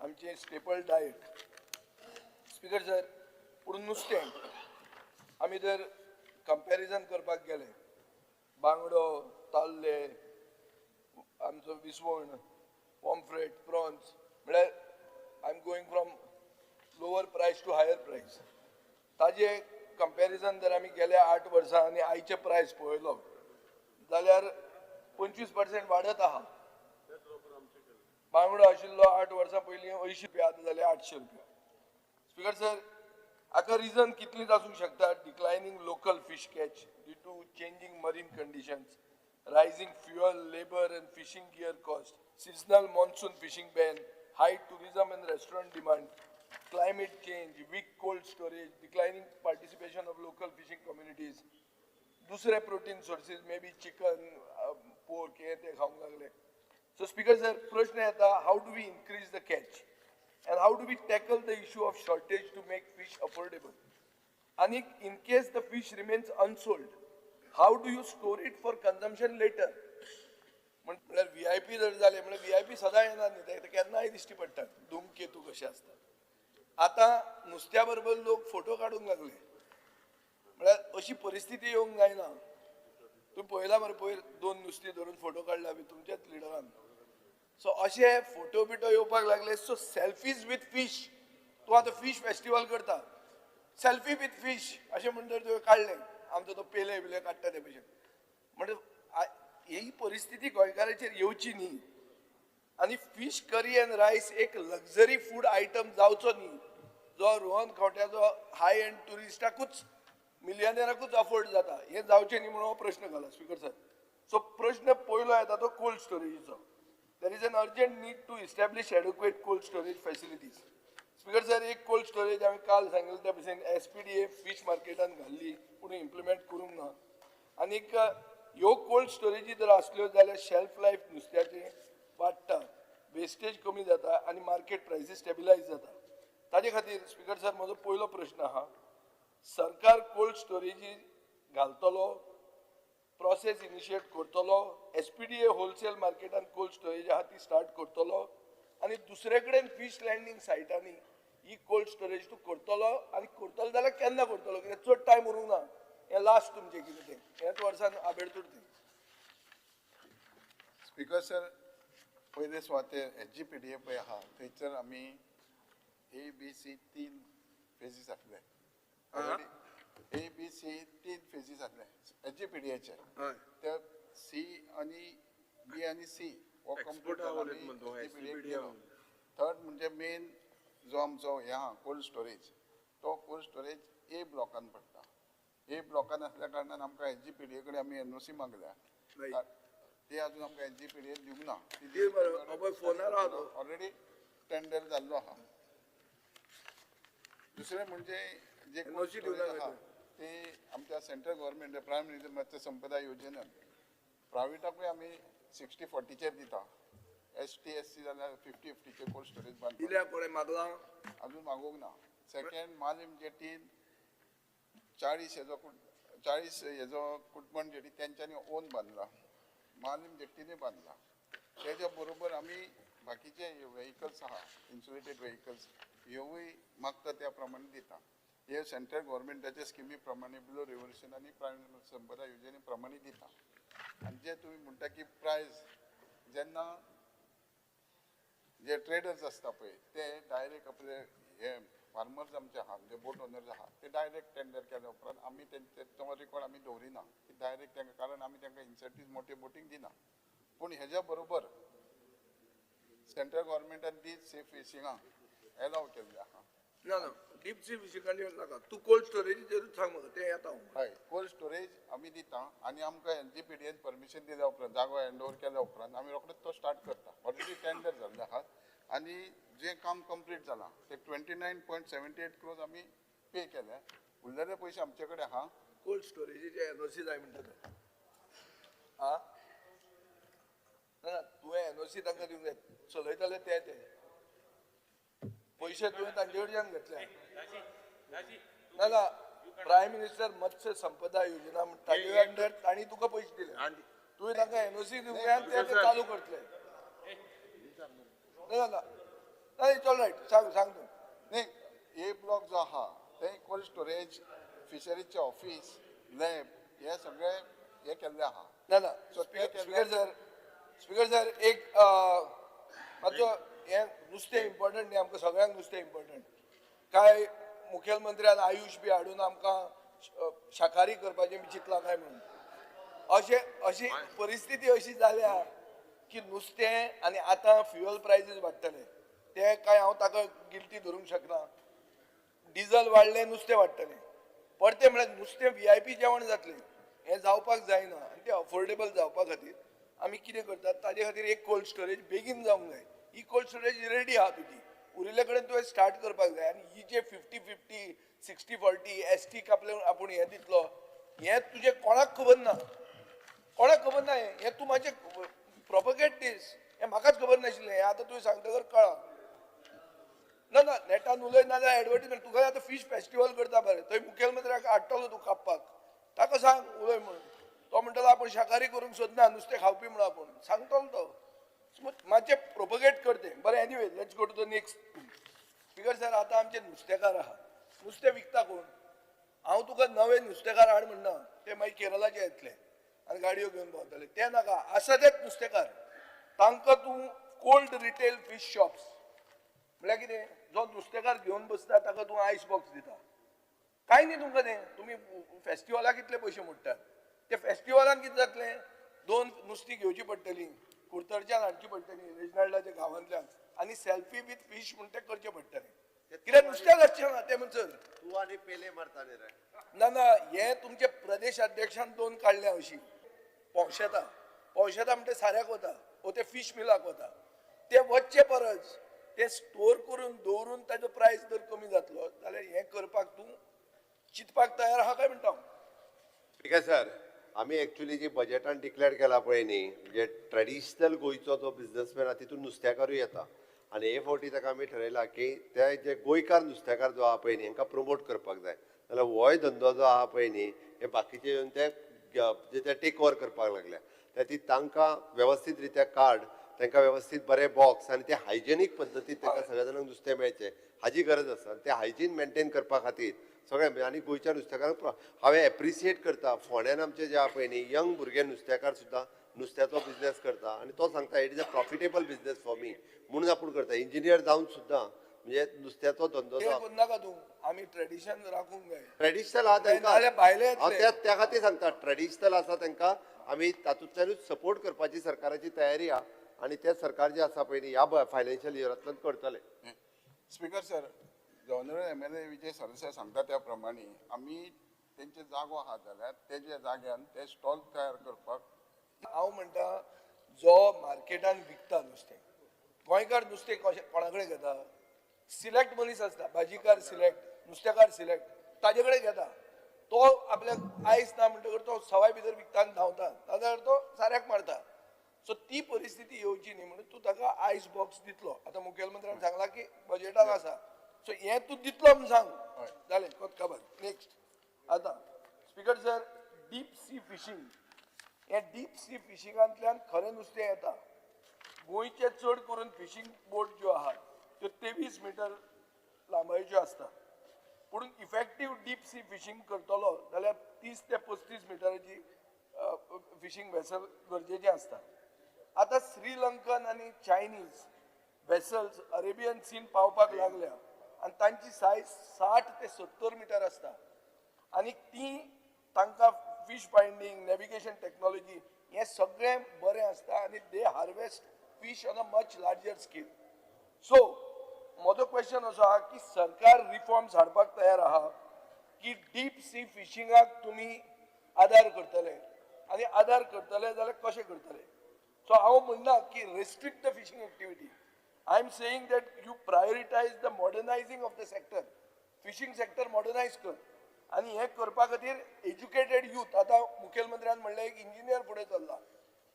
आमचें स्टेपल डायट. स्पीकर सर, पूण नुस्तें आमी जर कंपॅरिजन करपाक गेले, बांगडो, ताल्ले, आमचो विसवण, पॉम्फ्रेट, प्रॉन्स, म्हळ्यार I am going from lower price to higher price. ताजे कंपॅरिजन जर आमी गेल्या 8 वर्सां आनी आयचे प्रायस पळयलो जाल्यार 25% वाडत आहा. बांगडो आशिल्लो 8 वर्सां पयलीं 80 रुपया, आतां जाले 800 रुपया. स्पीकर सर, हाका रिजन कितलींच आसूंक शकता. Declining local fish catch due to changing marine conditions, rising fuel, labour and fishing gear cost, seasonal monsoon fishing ban, high tourism and restaurant demand, climate change, weak cold storage, declining participation of local fishing communities, दुसरे protein sources may be chicken, pork हे ते खावंक लागले. So speaker sir, प्रश्न येता, how do we increase the catch and how do we tackle the issue of shortage to make fish affordable? आनीक in case the fish remains unsold, how do you store it for consumption later? म्हळ्यार VIP जर जाले म्हळ्यार VIP सदां येना न्ही, ते केन्नाय दिश्टी पडटात, धुमकेतू कशे आसतात. आतां नुस्त्या बरोबर लोक फोटो काडूंक लागले, म्हळ्यार अशी परिस्थिती येवंक जायना. तूं पळयला मरे, पयर 2 नुस्तीं धरून फोटो काडला बी तुमच्याच लिडरान. सो अशे फोटो बिटो येवपाक लागले. सो सेल्फीज विथ फीश, तूं आतां फीश फेस्टिवल करता, सेल्फी विथ फीश अशें म्हणटर तुवें काडलें, आमचो तो पेले बिले काडटा ते भशेन. म्हणजे ही परिस्थिती गोंयकाराचेर येवची न्ही आनी फीश करी अँड रायस एक लक्झरी फूड आयटम जावचो न्ही, जो रोहन खंवट्याचो हाय एंड ट्युरिस्टाकूच मिलियनराकूच अफोर्ड जाता, हें जावचें न्ही म्हणून हो प्रश्न घाला स्पीकर सर. सो प्रश्न पयलो येता तो cold स्टोरेजीचो. There is an urgent need to establish adequate cold storage facilities. Speaker sir, एक कोल्ड स्टोरेज हांवें काल सांगिल्लें त्या भशेन SPDA fish मार्केटान घाल्ली, पूण इम्प्लिमेंट करूंक ना. आनीक ह्यो कोल्ड स्टोरेजी जर आसल्यो जाल्यार शेल्फ लायफ नुस्त्याचें वाडटा, वेस्टेज कमी जाता आनी मार्केट प्रायसीस स्टेबिलायज जाता. ताजे खातीर स्पीकर सर म्हजो पयलो प्रश्न आहा, सरकार कोल्ड स्टोरेजी घालतलो, प्रोसेस इनिशिएट करतलो, SPDA wholesale मार्केटान कोल्ड स्टोरेज आहा ती स्टार्ट करतलो आनी दुसरे कडेन फीश लँडींग सायटांनी ही कोल्ड स्टोरेज तूं करतलो आनी करतलो जाल्यार केन्ना करतलो, कित्याक चड टायम उरूंक ना, हें लास्ट तुमचें कितें तें ह्याच वर्सान आबेडतूर तें. स्पीकर सर, पयले सुवातेर SGPDA पळय आहा थंयसर आमी ABC 3 phases आसले. ABC 3 phases आसले SGPDAचे. ते C आनी B आनी C हो कंप्लीट जालो. थर्ड म्हणजे मेन जो आमचो हें आहा कोल्ड स्टोरेज, तो कोल्ड स्टोरेज ए ब्लॉकान पडटा. ए ब्लॉकान आसल्या कारणान आमकां SGPDA कडेन आमी NOC मागल्या, ते अजून आमकां SGPDA दिवंक ना. ऑलरेडी टेंडर जाल्लो आहा. दुसरें म्हणजे जे कोल्ड स्टोरेज आहा ते आमच्या सेंट्रल गव्हर्मेंट प्रायम मिनिस्टर मत्स्य संपदा योजनेन प्रायवेटाकूय आमी 60-40चेर दिता. ST SC जाल्यार 50-50चेर कोल्ड स्टोरेज बांदता. मागला अजून मागूंक ना. सेकंड मालीम जेटीन 40 हेजो कुटमण जेटी तेंच्यांनी ओन बांदला, मालीम जेट्टीनूय बांदला. तेज्या बरोबर आमी बाकीचे वेहिकल्स आहा इन्सुलेटेड वेहिकल्स ह्योवूय मागता त्या प्रमाणे दिता. हे सेंट्रल गव्हर्मेंटाच्या स्किमी प्रमाणे ब्लू रेव्होल्युशन आनी प्रायम संपदा योजने प्रमाणे दिता. आनी जे तुमी म्हणटा की प्रायस, जेन्ना जे ट्रेडर्स आसता पळय ते डायरेक्ट आपले हे फार्मर्स आमचे आहा, म्हणजे बोट ओनर्स आहा, ते डायरेक्ट टेंडर केल्या उपरांत आमी तेंचे तो रिकॉर्ड आमी दवरिना की डायरेक्ट तांकां, कारण आमी तांकां इन्सेंटीव मोटे बोटींक दिना. पूण हेज्या बरोबर सेंट्रल गव्हर्मेंटान डीप सी फिशिंगाक एलाव केल्लें आहा. ना ना, डीप सी फिशिंगान नाका, तूं कोल्ड स्टोरेजीचेरूच सांग म्हाका, तें येता. हय, कोल्ड स्टोरेज आमी दिता आनी आमकां SGPDAन परमिशन दिल्या उपरांत, जागो हँड ओवर केल्या उपरांत आमी रोखडेच तो स्टार्ट करता. ऑलरेडी टेंडर जाल्ले आहात आनी जें काम कंप्लीट जालां ते 29.78 क्रोज आमी पे केले, उरलेले पयशे आमचे कडेन आहा. कोल्ड स्टोरेजीचे NOC जाय म्हणटा ते. आं ना, तुवें NOC तांकां दिवंक जाय, चलयताले ते ते पयशे तुवें तांचे कडच्यान घेतले. ना ना, प्रायम मिनिस्टर मत्स्य संपदा योजना ताजे अंडर तांणी तुका पयशे दिले, तुवें तांकां NOC दिवंक जाय आनी ते चालू करतले. ना ना ना, it's all right, सांग सांग तूं. न्ही, ए ब्लॉक जो आहा थंय कोल्ड स्टोरेज, फिशरीचे ऑफीस, लॅब हे सगळे हे केल्ले आहा. ना ना, स्पीकर सर, स्पीकर सर एक मातसो हें नुस्तें इम्पॉर्टंट न्ही, आमकां सगळ्यांक नुस्तें इम्पॉर्टंट. काय मुखेलमंत्र्यान आयुश बी हाडून आमकां शाकाहारी करपाचें बी चिंतलां काय म्हणून, अशें अशी परिस्थिती अशी जाल्या की नुस्तें आनी आतां फ्युअल प्रायसीस वाडटले, ते काय हांव ताका गिल्टी धरूंक शकना. डिजल वाडलें, नुस्तें वाडटलें, परतें म्हळ्यार नुस्तें VIP जेवण जातलें, हें जावपाक जायना. आनी तें अफोर्डेबल जावपा खातीर आमी कितें करतात, ताजे खातीर एक कोल्ड स्टोरेज बेगीन जावंक जाय. ही कोल्ड स्टोरेज रेडी आहा तुजी, उरिल्ले कडेन तुवें स्टार्ट करपाक जाय. आनी ही जे 50-50 60-40 ST कापले आपूण हें दितलो, हें तुजें कोणाक खबर ना, कोणाक खबर ना. हें तूं मातशें प्रोपगेट दीस, हें म्हाकाच खबर नाशिल्लें, हें आतां तुवें सांगतकर कळ्ळां. ना ना, नेटान उलय ना जाल्यार एडवर्टीजमेंट. तुका आतां फीश फेस्टिवल करता बरें, थंय मुखेलमंत्र्याक हाडटलो तूं कापपाक, ताका सांग उलय म्हणून. तो म्हणटलो आपूण शाकाहारी करूंक सोदना, नुस्तें खावपी म्हणून आपूण सांगतलो तो, मातशें प्रोपगेट करते. बरें, anyway let's go to the next. Speaker sir, आतां आमचे नुस्तेकार आहा, नुस्तें विकता कोण? हांव तुका नवे नुस्तेकार हाड म्हणना, ते मागीर केरळाचे येतले आनी गाडयो घेवन भोंवतले, ते नाका. आसा तेच नुस्तेकार, तांकां तूं कोल्ड रिटेल फीश शॉप्स म्हळ्यार कितें, जो नुस्तेकार घेवन बसता ताका तूं आयस बॉक्स दिता. कांय न्ही तुमकां तें, तुमी फेस्टिवलाक कितले पयशे मोडटात, ते फेस्टिवलान कितें जातलें, 2 नुस्तीं घेवची पडटलीं, कुडतरच्यान हाडची पडटली, रेजनाल्डाच्या गांवांतल्यान, आनी सेल्फी विथ फीश म्हूण तें करचें पडटलें. कित्याक नुस्त्याक आसचें ना तें म्हणसर. तूं आनी पेले मारता न्ही रे. ना ना, हे तुमचे प्रदेश अध्यक्षान 2 काडल्या अशी पोंवशेता पोंवशेता म्हणटे साऱ्याक वता वो ते फीश मिलाक वता, ते वचचे परस ते स्टोर करून दवरून ताजो प्रायस जर कमी जातलो जाल्यार हें करपाक तूं चिंतपाक तयार आहा काय म्हणटा हांव. स्पीकर सर, आमी एक्चुली जी बजेटान डिक्लेअर केला पळय न्ही, म्हणजे ट्रेडिशनल गोंयचो जो बिजनसमॅन आहा तितून नुस्तेकारूय येता आनी हे फावटी ताका आमी ठरयलां की ते जे गोंयकार नुस्तेकार जो आहा पळय न्ही हांकां प्रमोट करपाक जाय, जाल्यार होय धंदो जो आहा पळय न्ही हे बाकीचे येवन ते जे टेक ओवर करपाक लागल्या, त्या ती तांकां वेवस्थीत रित्या कार्ड, तांकां वेवस्थीत बरे बॉक्स आनी ते हायजेनीक पद्दतीन तांकां सगळ्या जाणांक नुस्तें मेळचें हाजी गरज आसा. आनी ते हायजीन मेनटेन करपा खातीर सगळें आनी गोंयच्या नुस्तेकारांक हांवें एप्रिसिएट करता. फोंड्यान आमचे जे आहा पळय न्ही यंग भुरगे नुस्तेकार सुद्दां नुस्त्याचो बिजनेस करता आनी तो सांगता it is a profitable business for me म्हणून आपूण करता. इंजिनियर जावन सुद्दां म्हणजे नुस्त्याचो धंदो नाका तूं, आमी ट्रेडिशन राखूंक जाय. ट्रेडिशनल आहा तांकां, हांव त्या खातीर सांगता ट्रेडिशनल आसा तांकां आमी तातूंतल्यानूच सपोर्ट करपाची सरकाराची तयारी आहा आनी ते सरकार जे आसा पळय न्ही ह्या फायनान्शियल इयरांतल्यान करतले. Speaker sir, honourable MLA Vijay Sardesai सांगता त्या प्रमाणे आमी तेंचे जागो आहा जाल्यार तेज्या जाग्यान ते स्टॉल तयार करपाक. हांव म्हणटा जो मार्केटान विकता नुस्तें, गोंयकार नुस्तें कशें कोणा कडेन घेता? सिलेक्ट मनीस आसता, भाजीकार सिलेक्ट, नुस्तेकार सिलेक्ट, ताजे कडेन घेता. तो आपल्याक आयस ना म्हणटकर तो सवाय भितर विकता आनी धांवता, नाजाल्यार तो साऱ्याक मारता. सो ती परिस्थिती येवची न्ही म्हणून तूं ताका आयस बॉक्स दितलो. आतां मुखेलमंत्र्यान सांगलां की बजेटान आसा, सो हें तूं दितलो म्हूण सांग, जालें खबर. नेक्स्ट आतां speaker sir, deep sea fishing, हें डीप सी फिशिंगांतल्यान खरें नुस्तें येता. गोंयचे चड करून फिशींग बोट ज्यो आहात त्यो 23 मिटर लांबायेच्यो आसतात, पूण इफेक्टीव डीप सी फिशींग करतलो जाल्यार 30 ते 35 मिटराची फिशींग वेसल गरजेचें आसता. आतां श्रीलंकन आनी चायनीज वेसल्स अरेबियन सीन पावपाक लागल्या आनी तांची सायज 60 ते 70 मिटर आसता आनी ती तांकां फीश फायंडींग, नॅविगेशन टॅक्नोलॉजी हें सगळें बरें आसता आनी they harvest fish on a much larger scale. So म्हजो क्वेश्चन असो आहा की सरकार रिफॉर्म्स हाडपाक तयार आहा की डीप सी फिशिंगाक तुमी आदार करतले आनी आदार करतले जाल्यार कशें करतले? सो हांव म्हणना की restrict the fishing activity, I am saying that you prioritise the modernising of the sector, fishing sector modernise कर आनी हें करपा खातीर एज्युकेटेड यूथ. आतां मुखेलमंत्र्यान म्हणलें एक इंजिनियर फुडें चल्ला,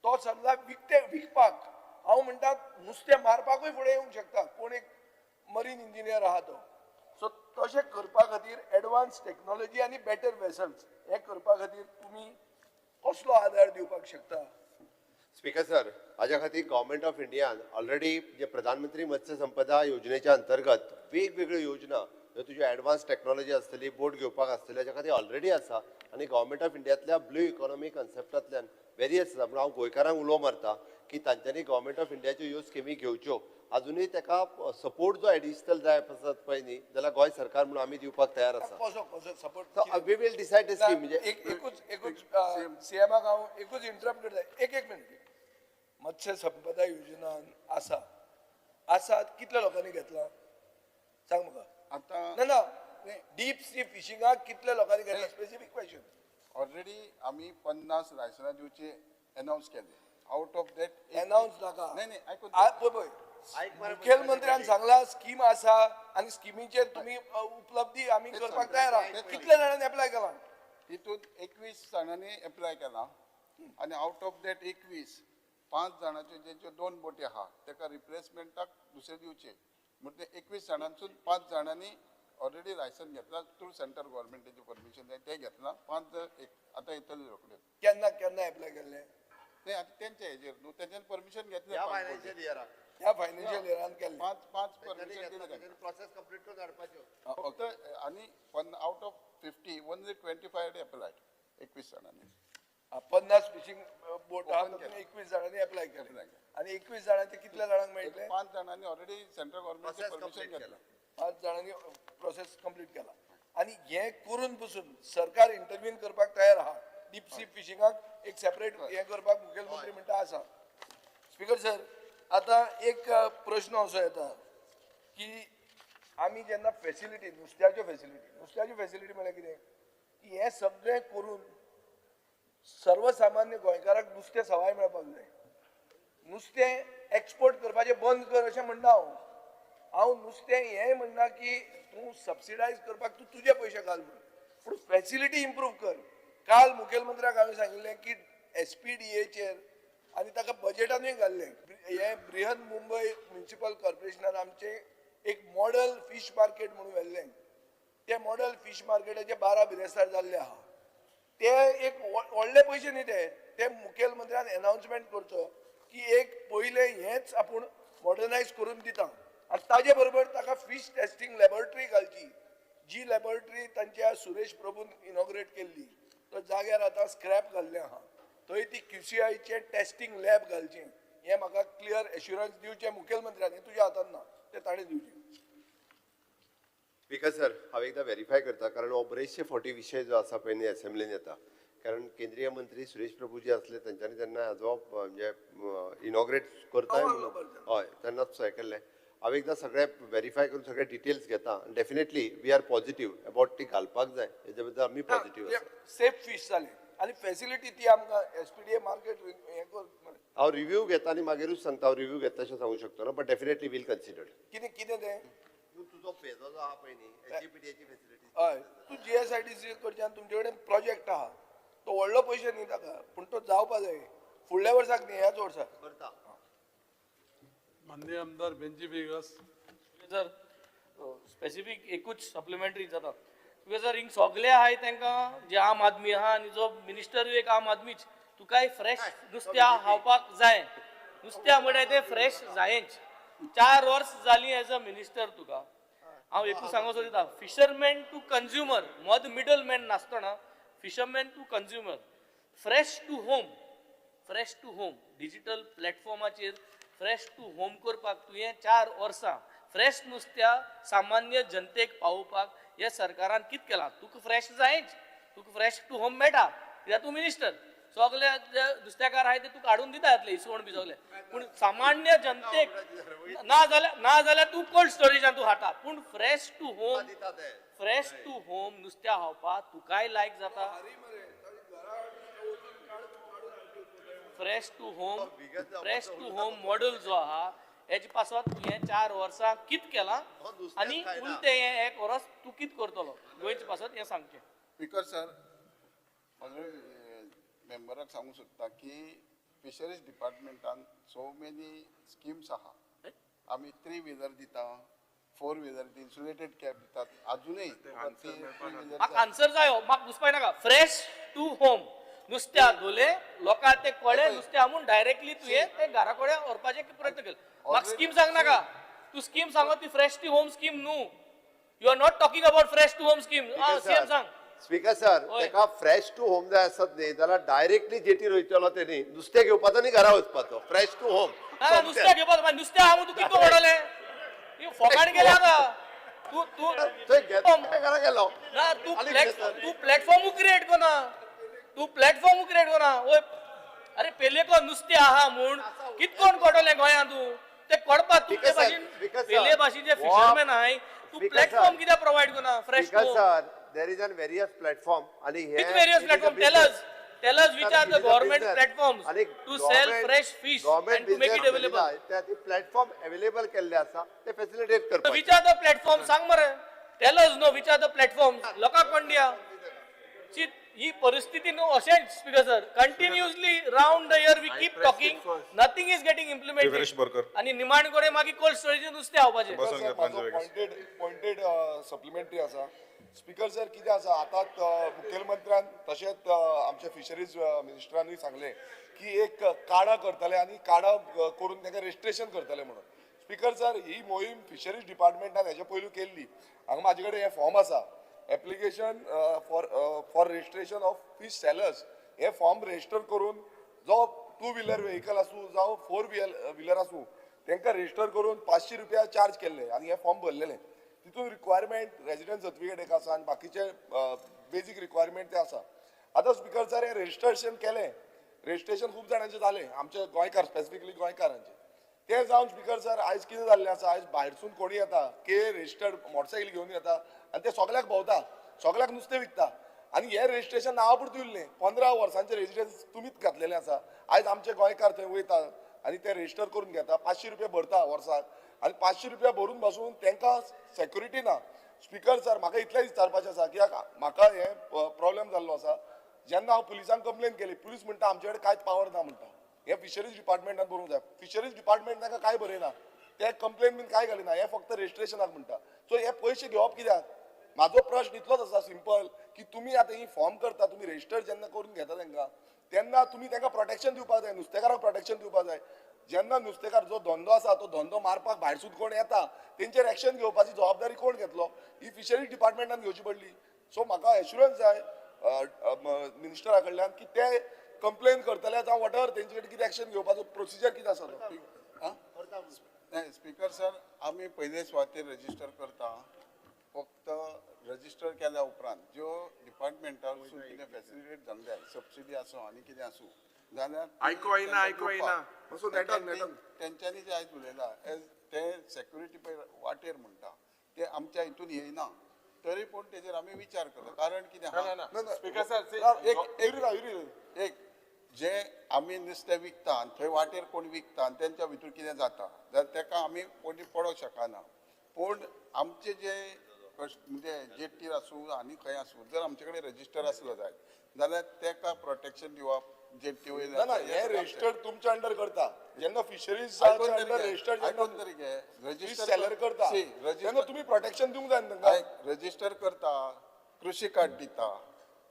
तो चल्ला विकते विकपाक. हांव म्हणटा नुस्तें मारपाकूय फुडें येवंक शकता कोण एक मरीन इंजिनियर आहा तो. सो तशें करपा खातीर एडवान्स टॅक्नोलॉजी आनी बेटर वेसल्स हें करपा खातीर तुमी कसलो आदार दिवपाक शकता? स्पीकर सर, हाज्या खातीर गव्हर्मेंट ऑफ इंडियान ऑलरेडी जे प्रधानमंत्री मत्स्य संपदा योजनेच्या अंतर्गत वेगवेगळ्यो योजना, तुज्यो एडवान्स टॅक्नोलॉजी आसतली, बोट घेवपाक आसतली, हाज्या खातीर ऑलरेडी आसा आनी गव्हर्मेंट ऑफ इंडियांतल्या ब्लू इकॉनॉमी कन्सेप्टांतल्यान वेरियस आसा. पूण हांव गोंयकारांक उलो मारता की तांच्यांनी गव्हर्मेंट ऑफ इंडियाच्यो ह्यो स्किमी घेवच्यो. अजुनूय ताका सपोर्ट जो एडिशनल जाय आसत पळय न्ही जाल्यार गोंय सरकार म्हणून आमी दिवपाक तयार आसा. We will decide the scheme. म्हणजे एकूच एकूच सीएमाक हांव एकूच इंटरप्ट करता, एक एक मिनट. मत्स्य संपदा योजना आसा, आसा कितल्या लोकांनी घेतला सांग म्हाका आतां. ना ना, डीप सी फिशिंगाक कितल्या लोकांनी घेतला स्पेसिफीक क्वेश्चन. ऑलरेडी आमी 50 लायसनां दिवचे अनावन्स केले, आउट ऑफ that announce नाका. नाही नाही, आयकून पळय मुखेलमंत्र्यान सांगला स्कीम आसा आनी स्किमीचेर तुमी उपलब्धी आमी करपाक तयार आहा. कितल्या जाणांनी एप्लाय केला? तितून 21 जाणांनी एप्लाय केला आनी आउट ऑफ that 21 5 जाणांच्यो जेंच्यो 2 बोटी आहा ताका रिप्लेसमेंटाक दुसरे दिवचे, म्हणजे 21 जाणांसून 5 जाणांनी ऑलरेडी लायसन घेतला थ्रू सेंट्रल गव्हर्मेंटाचे परमिशन जाय तें घेतला. 5 आतां येतले रोखडे. केन्ना केन्ना एप्लाय केल्ले? ते आतां तेंच्या हेजेर न्हू, तेंच्यान परमिशन घेतलें ह्या फायनान्शियल इयराक, ह्या फायनान्शियल इयरान केल्लें. 5 परमिशन दिलें, प्रोसेस कंप्लीट करून हाडपाच्यो फक्त. आनी आउट ऑफ 50 ओनली 25 एप्लाय, 21 जाणांनी. 50 फिशींग बोट आहा, 21 जाणांनी एप्लाय केलें आनी 21 जाणांचे कितल्या जाणांक मेळटलें? 5 जाणांनी ऑलरेडी सेंट्रल गव्हर्मेंटाचें परमिशन घेतलां. 5 जाणांनी प्रोसेस कंप्लीट केला आनी हें करून पसून सरकार इंटरव्हीन करपाक तयार आहा डीप सी फिशिंगाक एक सेपरेट हें करपाक मुखेलमंत्री म्हणटा आसा. स्पीकर सर, आतां एक प्रश्न असो येता की आमी जेन्ना फेसिलिटी नुस्त्याच्यो फेसिलिटी म्हळ्यार कितें की हें सगळें करून सर्वसामान्य गोंयकाराक नुस्तें सवाय मेळपाक जाय. नुस्तें एक्सपोर्ट करपाचें बंद कर अशें म्हणना हांव. हांव नुस्तें हें म्हणना की तूं सबसिडायज करपाक तूं तुजे पयशे घाल म्हूण, पूण फेसिलिटी इम्प्रूव कर. काल मुखेलमंत्र्याक हांवें सांगिल्लें की SPDAचेर आनी ताका बजेटानूय घाल्लें, हें बृहन मुंबय म्युनिसिपल कॉर्पोरेशनान आमचें एक मॉडल फीश मार्केट म्हणून व्हेल्लें. तें मॉडल फीश मार्केटाचे 12 बिरेस्तार जाल्ले आहा. ते एक व्हडले पयशे न्ही, ते मुखेलमंत्र्यान एनावन्समेंट करचो की एक पयलें हेंच आपूण मॉडर्नायज करून दिता आनी ताजे बरोबर ताका फीश टेस्टिंग लॅबोरेटरी घालची, जी लॅबोरेटरी तांच्या सुरेश प्रभून इनॉग्रेट केल्ली. तो जाग्यार आतां स्क्रॅप घाल्लें आहा, थंय ती QCIचें टेस्टिंग लॅब घालचें. हें म्हाका क्लियर एश्युरन्स दिवचें मुखेलमंत्र्यान, हें तुज्या हातान ना, तें ताणें दिवचें. स्पीकर सर, हांव एकदां वेरीफाय करता, कारण हो बरेचशे फावटी विशय जो आसा पळय न्ही एसेंब्लीन येता. कारण केंद्रीय मंत्री सुरेश प्रभू जे आसले तेंच्यांनी तेन्ना हाजो म्हणजे इनॉग्रेट करताय म्हणून हय तेन्नाच हें केल्लें. हांव एकदां सगळें वेरीफाय करून सगळे डिटेल्स घेता. Definitely we are positive about ती घालपाक जाय, हेजे बद्दल आमी पॉझिटीव आसा. सेफ फीश जालें आनी फेसिलिटी ती आमकां SPDA market हें कर. हांव रिव्यू घेता आनी मागीरूच सांगता. हांव रिव्यू घेता अशें सांगूंक शकतो ना, बट डेफिनेटली वील कन्सिडर. कितें कितें तें तुजो फेजो जो आहा पळय न्ही SGPDAची फेसिलिटी. हय, तूं GSIDC कडच्यान तुमचे कडेन प्रोजेक्ट आहा, तो व्हडलो पयशे न्ही ताका, पूण तो जावपा जाय फुडल्या वर्साक न्ही, ह्याच वर्साक करता. माननीय आमदार बेंजी वेगस. सर, स्पेसिफीक एकूच सप्लिमेंटरी जाता. तुका सर हिंग सगळे आहाय तांकां जे आम आदमी आहा आनी जो मिनिस्टरूय एक आम आदमीच, तुकाय फ्रेश नुस्त्या खावपाक जाय. नुस्त्या म्हळ्यार तें फ्रेश जायच. 4 वर्स जालीं एज अ मिनिस्टर तुका. हांव एकूच सांगूंक सोदिता, फिशरमॅन टू कंज्युमर मद मिडल मॅन नासतना fisherman to consumer, fresh to home, fresh to home digital प्लॅटफॉर्माचेर fresh to home करपाक तुवें 4 वर्सां फ्रेश नुस्त्या सामान्य जनतेक पावोवपाक हे सरकारान कितें केलां? तुका फ्रेश जायच, तुका फ्रेश टू होम मेळटा कित्याक तूं मिनिस्टर. सगळे जे नुस्तेकार आहाय ते तुका हाडून दिता येतले इसवण बी सगळे, पूण सामान्य जनतेक ना जाल्यार तूं कोल्ड स्टोरेजान तूं हाडटा, पूण fresh to home, fresh to home नुस्त्या खावपाक तुकाय लायक जाता. Fresh to home, fresh to home model जो आहा हेजे पासत तुवें 4 वर्सां कितें केलां आनी उलटें हें 1 वर्स तूं कितें करतलो गोंयचे पासत हें सांगचें. स्पीकर सर, मेंबराक सांगूंक सोदता की फिशरीज डिपार्टमेंटान सो मेनी स्किम्स आहा. आमी 3 व्हिलर दिता, 4 व्हिलर इन्सुलेटेड कॅब दितात, अजूनय म्हाका आन्सर जायो, म्हाका घुसपाय नाका. फ्रेश टू होम नुस्त्या धुले लोकांक ते कळ्ळें नुस्त्या म्हूण डायरेक्टली तुवें तें घरा कडेन व्हरपाचें प्रयत्न केलो. म्हाका स्कीम सांग नाका, तूं स्कीम सांगो ती फ्रेश टू होम स्कीम न्हू. You are not talking about fresh to home scheme. CM सांग. स्पीकर सर, ताका फ्रेश टू होम जाय आसत न्ही जाल्यार डायरेक्टली जेटीर वयतलो तेणी नुस्तें घेवपाचो न्ही घरा वचपाचो. Fresh to home. नुस्तें घेवपाचो, नुस्तें आहा म्हूण तूं कितें व्हडलें फोकाण गेलें आतां. तूं तूं घरा गेलो ना, तूं तूं प्लॅटफॉर्मू क्रिएट करना, तूं प्लॅटफॉर्मू क्रिएट करना. वय अरे पेलेको नुस्तें आहा म्हूण कित कोण कोडलें गोंयांत तूं तें कोडपा तुमचे भाशेन पेले भाशेन जे फिशरमॅन आहाय तूं प्लॅटफॉर्म कित्याक प्रोवायड करना fresh to home? There is a various platform. Which various platform? Tell us which are the government platforms to sell fresh fish and to make it available. त्या platform available केल्ले आसा ते facilitate करपाक. Which are the platforms? सांग मरे. Tell us no, which are the platforms? लोकांक कोण दिया? ही परिस्थिती न्हू अशेंच speaker sir, continuously round the year we keep talking, nothing is getting implemented. आनी निमाण कडेन मागीर कोल्ड स्टोरेजीन नुस्तें खावपाचें. पॉयंटेड सप्लिमेंटरी आसा. स्पीकर सर, कितें आसा आतां मुखेलमंत्र्यान तशेंच आमच्या फिशरीज मिनिस्टरानूय सांगलें की एक कार्डां करतले आनी कार्डां करून तांकां रजिस्ट्रेशन करतले म्हणून. स्पीकर सर, ही मोहीम फिशरीज डिपार्टमेंटान हेजे पयलू केल्ली. हांगा म्हाजे कडेन हें फॉर्म आसा, application for registration of fish sellers. हे फॉर्म रजिस्टर करून जो 2 व्हिलर व्हेकल आसूं जावं 4 व्हिलर आसूं तांकां रजिस्टर करून 500 रुपया चार्ज केल्ले आनी हे फॉर्म भरलेले. तितून रिक्वायरमेंट रेजिडंट सर्टिफिकेट एक आसा आनी बाकीचे बेजीक रिक्वायरमेंट ते आसा. आतां स्पीकर सर, हें रजिस्ट्रेशन केलें रजिस्ट्रेशन खूब जाणांचें जालें, आमचे गोंयकार, स्पेसिफिकली गोंयकारांचे. ते जावन स्पीकर सर आयज कितें जाल्लें आसा, आयज भायरसून कोणी येता के रजिस्टर्ड मोटरसायकल घेवन येता आनी ते सगळ्याक भोंवता, सगळ्याक नुस्तें विकता. आनी हे रजिस्ट्रेशन नांवा पुरतें उरलें. 15 वर्सांचें रजिस्ट्रेशन तुमीच घातलेलें आसा. आयज आमचे गोंयकार थंय वयता आनी ते रजिस्टर करून घेता, 500 रुपया भरता वर्साक, आनी 500 रुपया भरून बसून तांकां सेक्युरिटी ना. स्पीकर सर म्हाका इतलें विचारपाचें आसा कित्याक म्हाका हे प्रॉब्लेम जाल्लो आसा. जेन्ना हांव पुलिसांक कंप्लेन केली, पुलीस म्हणटा आमचे कडेन कांयच पावर ना म्हणटा. हे फिशरीज डिपार्टमेंटान बरोवंक जाय. फिशरीज डिपार्टमेंट तांकां कांय बरयना, ते कंप्लेन बीन कांय घालिना, हे फक्त रजिस्ट्रेशनाक म्हणटा. सो हे पयशे घेवप कित्याक? म्हाजो प्रश्न इतलोच आसा सिंपल की तुमी आतां ही फॉर्म करता, तुमी रजिस्टर जेन्ना करून घेता तांकां, तेन्ना तुमी तांकां प्रोटेक्शन दिवपाक जाय, नुस्तेकारांक प्रोटेक्शन दिवपाक जाय. जेन्ना नुस्तेकार जो धंदो आसा तो धंदो मारपाक भायरसून कोण येता तेंचेर एक्शन घेवपाची जबाबदारी कोण घेतलो? ही फिशरीज डिपार्टमेंटान घेवची पडली. सो म्हाका एश्युरन्स जाय मिनिस्टरा कडल्यान की ते कंप्लेन करतले जावं वॉटेवर तेंचे कडेन कितें एक्शन घेवपाचो प्रोसिजर कितें आसा तो. स्पीकर सर, आमी पयले सुवातेर रजिस्टर करता. फक्त रजिस्टर केल्या उपरांत ज्यो डिपार्टमेंटासून कितें फॅसिलिटेट जावंक जाय, सबसिडी आसूं आनी कितें आसूं जाल्यार आयको येना, आयको येना. तेंच्यांनी जे आयज उलयला एज ते सेक्युरिटी पळय वाटेर म्हणटा ते आमच्या हितून येयना, तरी पूण तेजेर आमी विचार करता. कारण कितें आहा, स्पीकर सर एक जे आमी नुस्तें विकता आनी थंय वाटेर कोण विकता आनी तेंच्या भितर कितें जाता जाल्यार तेका आमी कोणी पडोंक शकना. पूण आमचे जे म्हणजे जेट्टीर आसूं आनी खंय आसूं, जर आमचे कडेन रजिस्टर आसलो जायत जाल्यार तेका प्रोटेक्शन दिवप जेट्टी वयल्यान. ना, हे रजिस्टर तुमच्या अंडर करता. जेन्ना फिशरीज अंडर रजिस्टर तरी घे, रजिस्टर सेलर करता तेन्ना तुमी प्रोटेक्शन दिवंक जाय तांकां. रजिस्टर करता, कृशी कार्ड दिता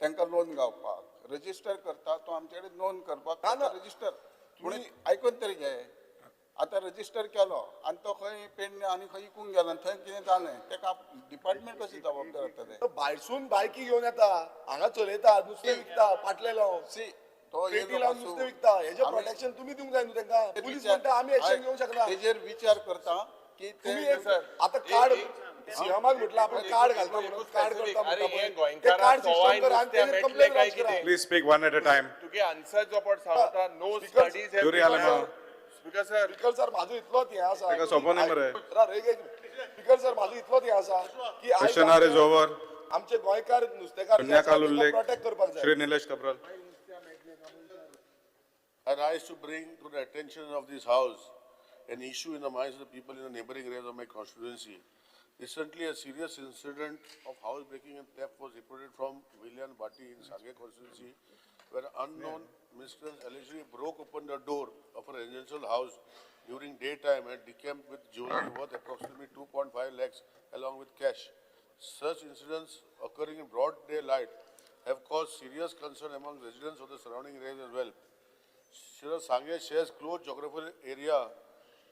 तांकां लोन गावपाक, रजिस्टर करता तो आमचे कडेन नोंद करपाक रजिस्टर. पूण आयकून तरी घे, आतां रजिस्टर केलो आनी तो खंय पेडणे आनी खंय विकूंक गेलो आनी थंय कितें जालें तेका डिपार्टमेंट कशें जबाबदार जातलें? भायरसून बायकी घेवन येता, हांगा चलयता, नुस्तें विकता, पाटले लावन, पेटी लावन नुस्तें विकता. हेजें प्रोटेक्शन तुमी दिवंक जाय न्हू तांकां. पुलीस म्हणटा आमी एक्शन घेवंक शकना. तेजेर विचार करता की तुमी आतां कार्ड सीएमान म्हटलं आपण कार्ड घालता म्हणून, कार्ड करता म्हणटा, कार्ड सिस्टम कर आनी तेजेर कंप्लेन लॉन्च करा. Please speak one at a time. तुगे आन्सर जो पड सांगता no studies. Speaker sir, speaker sir म्हाजो इतलोच हें आसा, ताका सोंपो न्ही मरे. स्पीकर सर म्हाजो इतलोच हें आसा की क्वेश्चन आर is over. आमचे गोंयकार नुस्तेकार प्रोटेक्ट करपाक जाय. Shri Nilesh Cabral. I rise to bring to the attention of this house an issue in the minds of the people in the neighboring areas of my constituency. Recently, a serious incident of housebreaking and theft was reported from William Bhatti in Sange constituency, where unknown miscreants allegedly broke open the door of a residential house during daytime and decamped with jewelry worth approximately 2.5 lakhs along with cash. Such incidents occurring in broad daylight have caused serious concern among residents of the surrounding areas as well. Shri Sange shares close geographical area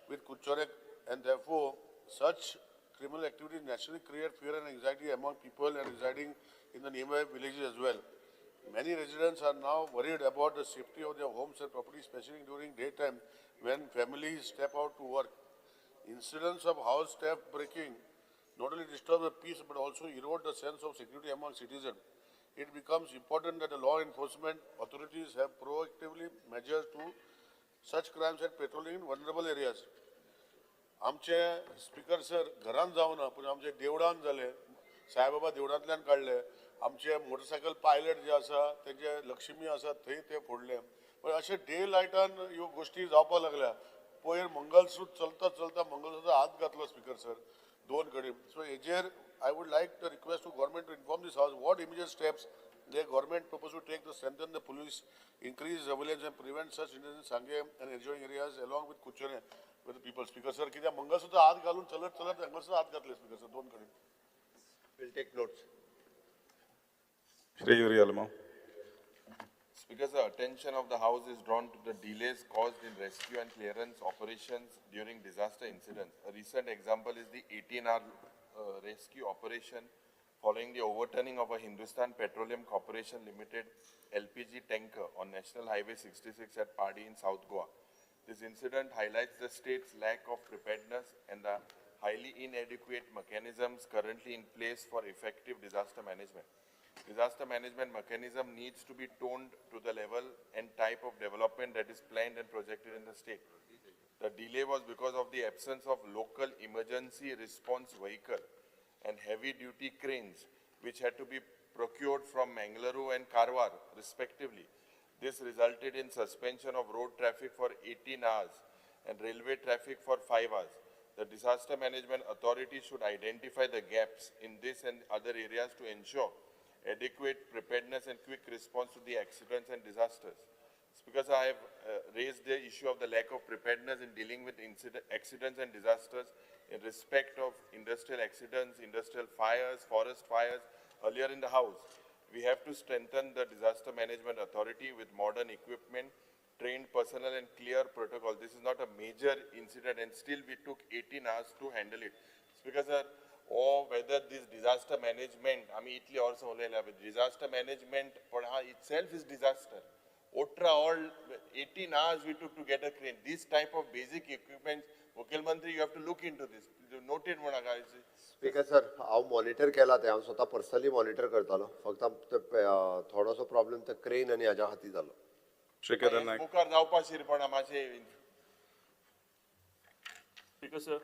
with Kuchorek, and therefore such criminal activities naturally create fear and anxiety among people and residing in the nearby villages as well. Many residents are now worried about the safety of their homes and property, especially during daytime when families step out to work. Incidents of house theft breaking not only disturb the peace but also erode the sense of security among citizens. It becomes important that the law enforcement authorities have proactively measures to such crimes and patrolling in vulnerable areas. आमचे speaker sir घरान जावना पूण आमचे देवळान जाले, साईबाबा देवळांतल्यान काडले, आमचे motorcycle pilot जे आसा तेंचे लक्ष्मी आसा थंय ते फोडले. पण अशे डे लायटान ह्यो गोश्टी जावपाक लागल्या. पयर मंगलसूत्र चलता चलता मंगलसूत्र हात घातलो स्पीकर सर दोन कडेन. सो हेजेर I would like to request to government to inform this house what immediate steps the government propose to take to strengthen the police, increase surveillance and prevent such incidents in Sanguem and adjoining areas along with Curchorem with the people. Speaker sir, कित्याक मंगलसूत्र हात घालून चलत चलत मंगलसूत्र हात घातले speaker sir दोन कडेन. We'll take notes. Shri Yuri Alemao. Speaker sir, attention of the house is drawn to the delays caused in rescue and clearance operations during disaster incidents. A recent example is the 18-hour rescue operation following the overturning of a Hindustan Petroleum Corporation Limited LPG tanker on National Highway 66 at Pardi in South Goa. This incident highlights the state's lack of preparedness and the highly inadequate mechanisms currently in place for effective disaster management. Disaster management mechanism needs to be toned to the level and type of development that is planned and projected in the state. The delay was because of the absence of local emergency response vehicle and heavy-duty cranes, which had to be procured from Mangaluru and Karwar, respectively. This resulted in suspension of road traffic for 18 hours and railway traffic for 5 hours. The Disaster Management Authority should identify the gaps in this and other areas to ensure adequate preparedness and quick response to the accidents and disasters. It's because I have raised the issue of the lack of preparedness in dealing with accidents and disasters in respect of industrial accidents, industrial fires, forest fires earlier in the House. We have to strengthen the Disaster Management Authority with modern equipment, trained personnel and clear protocol. This is not a major incident and still we took 18 hours to handle it. Speaker sir, or whether this disaster management, I mean, Italy also, disaster management itself is disaster. Otra all 18 hours we took to get a crane. This type of basic equipment, Mukhyamantri, you have to look into this. Noted म्हणा. Speaker sir, हांव monitor केला ते, हांव स्वता personally monitor करतालो. फक्त थोडोसो problem ते क्रेन आनी हाज्या खातीर जालो. श्री केदार नायक. मुखार जावपा शिरपणा मातशें. Speaker sir,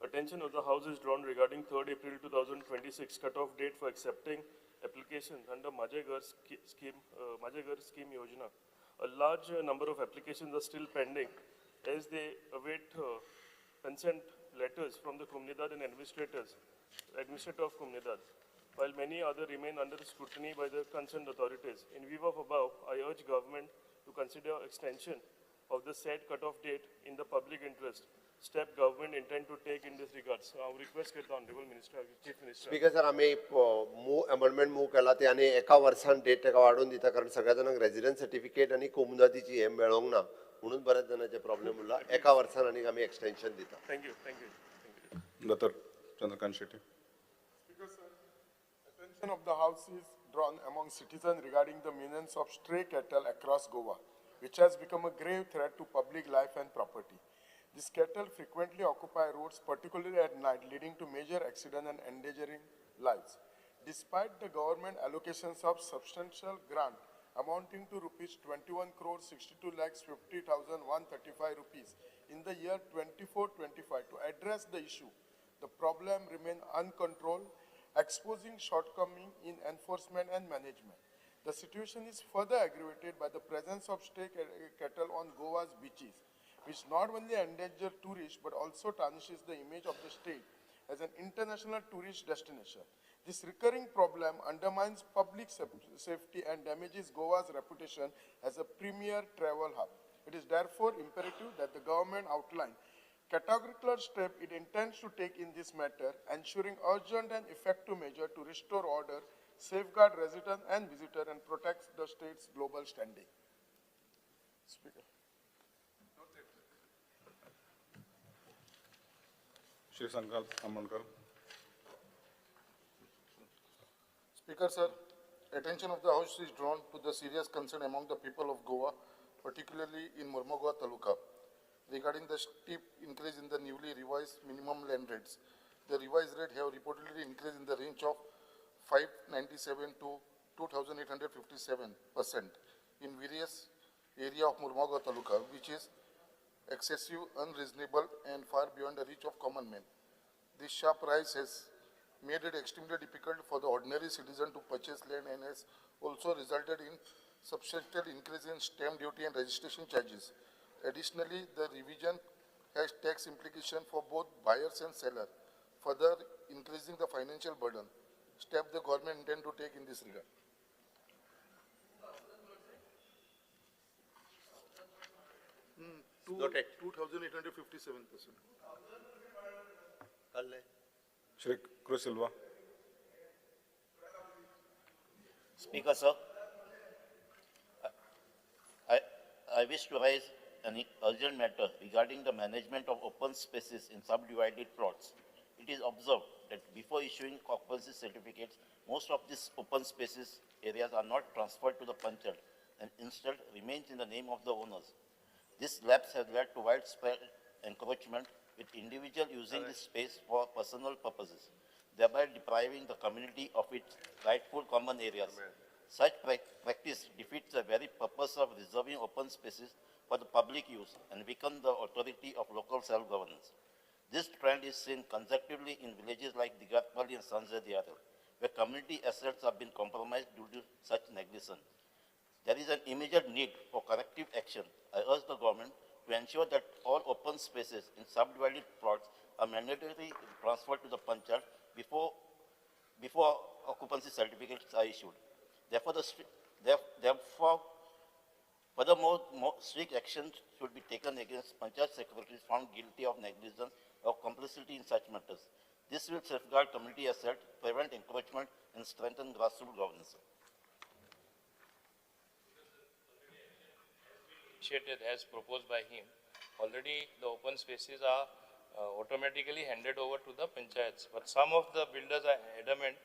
attention of the House is drawn regarding 3rd April 2026 cutoff date for accepting applications under Maje Ghar scheme Yojana. A large number of applications are still pending as they await consent letters from the Comunidad and administrator of Comunidad, while many other remain under scrutiny by the concerned authorities. In view of above, I urge government to consider extension of the said cutoff date in the public interest. Step government intend to take in this regard. So I request the Honorable Minister, Chief Minister. Speaker sir, आमी amendment move केला ते आनी एका वर्सान date ताका वाडोवन दिता, कारण सगळ्या जाणांक रेजिडन्स सर्टिफिकेट आनी कोमुनिदादीची हें मेळोंक ना म्हणून बऱ्याच जाणांचे प्रॉब्लेम उरला. एका वर्सान आनी आमी एक्सटेन्शन दिता. Thank you, thank you, thank you. Doctor Chandrakant Shetty. Speaker sir, attention of the House is drawn among citizens regarding the menace of stray cattle across Goa, which has become a grave threat to public life and property. These cattle frequently occupy roads, particularly at night, leading to major accidents and endangering lives. Despite the government allocations of substantial grant amounting to rupees 21,62,50,135 rupees in the year 24-25 to address the issue, the problem remains uncontrolled, exposing shortcomings in enforcement and management. The situation is further aggravated by the presence of stray cattle on Goa's beaches, which not only endanger tourists but also tarnishes the image of the state as an international tourist destination. This recurring problem undermines public safety and damages Goa's reputation as a premier travel hub. It is therefore imperative that the government outline categorical steps it intends to take in this matter, ensuring urgent and effective measures to restore order, safeguard residents and visitors, and protect the state's global standing. Speaker. Shri Sankalp Amonkar. Speaker sir, attention of the House is drawn to the serious concern among the people of Goa, particularly in Mormugao Taluka, regarding the steep increase in the newly revised minimum land rates. The revised rate have reportedly increased in the range of 597 to 2,857% in various areas of Mormugao Taluka, which is excessive, unreasonable, and far beyond the reach of common man. This sharp rise has made it extremely difficult for the ordinary citizen to purchase land and has also resulted in substantial increase in stamp duty and registration charges. Additionally, the revision has tax implication for both buyers and sellers, further increasing the financial burden. Step the government intend to take in this regard. Noted. 2,857%. Shri Cruz Silva. Speaker sir, I wish to raise an urgent matter regarding the management of open spaces in subdivided plots. It is observed that before issuing occupancy certificates, most of these open spaces areas are not transferred to the panchayat and instead remains in the name of the owners. This lapse has led to widespread encroachment, with individuals using this space for personal purposes. thereby depriving the community of its rightful common areas. Such practice defeats the very purpose of reserving open spaces for the public use and weakens the authority of local self-governance. This trend is seen consecutively in villages like Digatpalli and Sanze Diarel, where community assets have been compromised due to such negligence. There is an immediate need for corrective action. I urge the government to ensure that all open spaces in subdivided plots are mandatorily transferred to the panchayat before occupancy certificates are issued. Therefore, furthermore, more strict action should be taken against panchayat secretaries found guilty of negligence or complicity in such matters. This will safeguard community assets, prevent encroachment, and strengthen grassroots governance. Initiated as proposed by him. Already the open spaces are automatically handed over to the panchayats, but some of the builders are adamant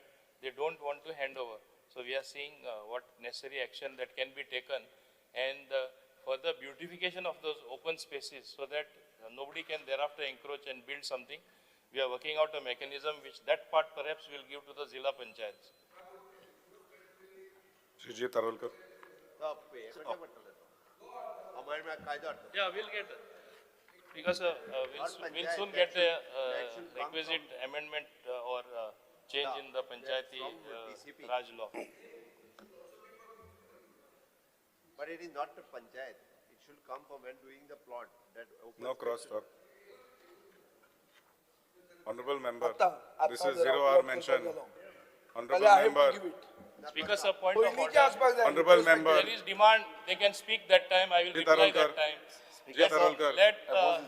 they don't want to hand over. So we are seeing what necessary action that can be taken, and further beautification of those open spaces so that nobody can thereafter encroach and build something. We are working out a mechanism which that part perhaps will give to the Zilla Panchayats. Shri G. Tarolkar. Yeah, we'll get, because we'll soon get a requisite amendment or change in the Panchayati Raj law. But it is not the panchayat. It should come from when doing the plot. That no cross talk. Honorable member, this is 0 hour mention. Honorable member. Speaker, sir, point of order. Honorable member. There is demand. They can speak that time. I will reply that time. Speaker, let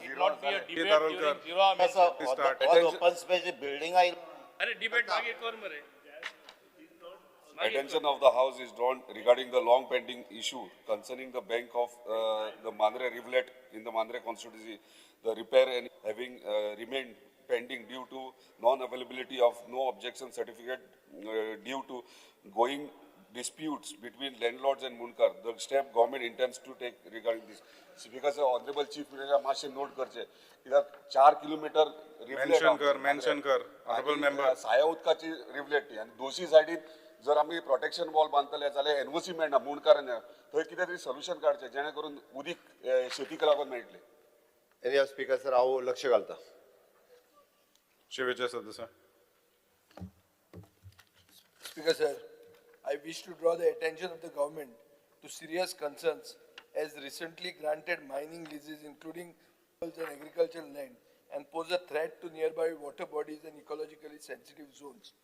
it not be a debate during 0 hour mention. All open space building. Arre, debate मागे कर मरे. Attention of the House is drawn regarding the long pending issue concerning the bank of the Mandre rivulet in the Mandre constituency. The repair and having remained pending due to non-availability of no objection certificate due to going disputes between landlords and Mundkar. The step government intends to take regarding this. Because the Honorable Chief Minister मातशें note करचे कित्याक 4 kilometre mention कर, mention कर, Honorable member. साया उदकाची रिवलेट ती आनी दोशी सायडीन जर आमी प्रोटेक्शन वॉल बांदतले जाल्यार एनओसी मेळना मुंडकारांना, थंय कितें तरी सोल्युशन काडचें जेणे करून उदीक शेतीक लागून मेळटलें. एनी स्पीकर सर, हांव लक्ष घालता. Shri Vijay Sardesai. Speaker sir, I wish to draw the attention of the government to serious concerns as recently granted mining leases including and agricultural land and pose a threat to nearby water bodies and ecologically sensitive zones.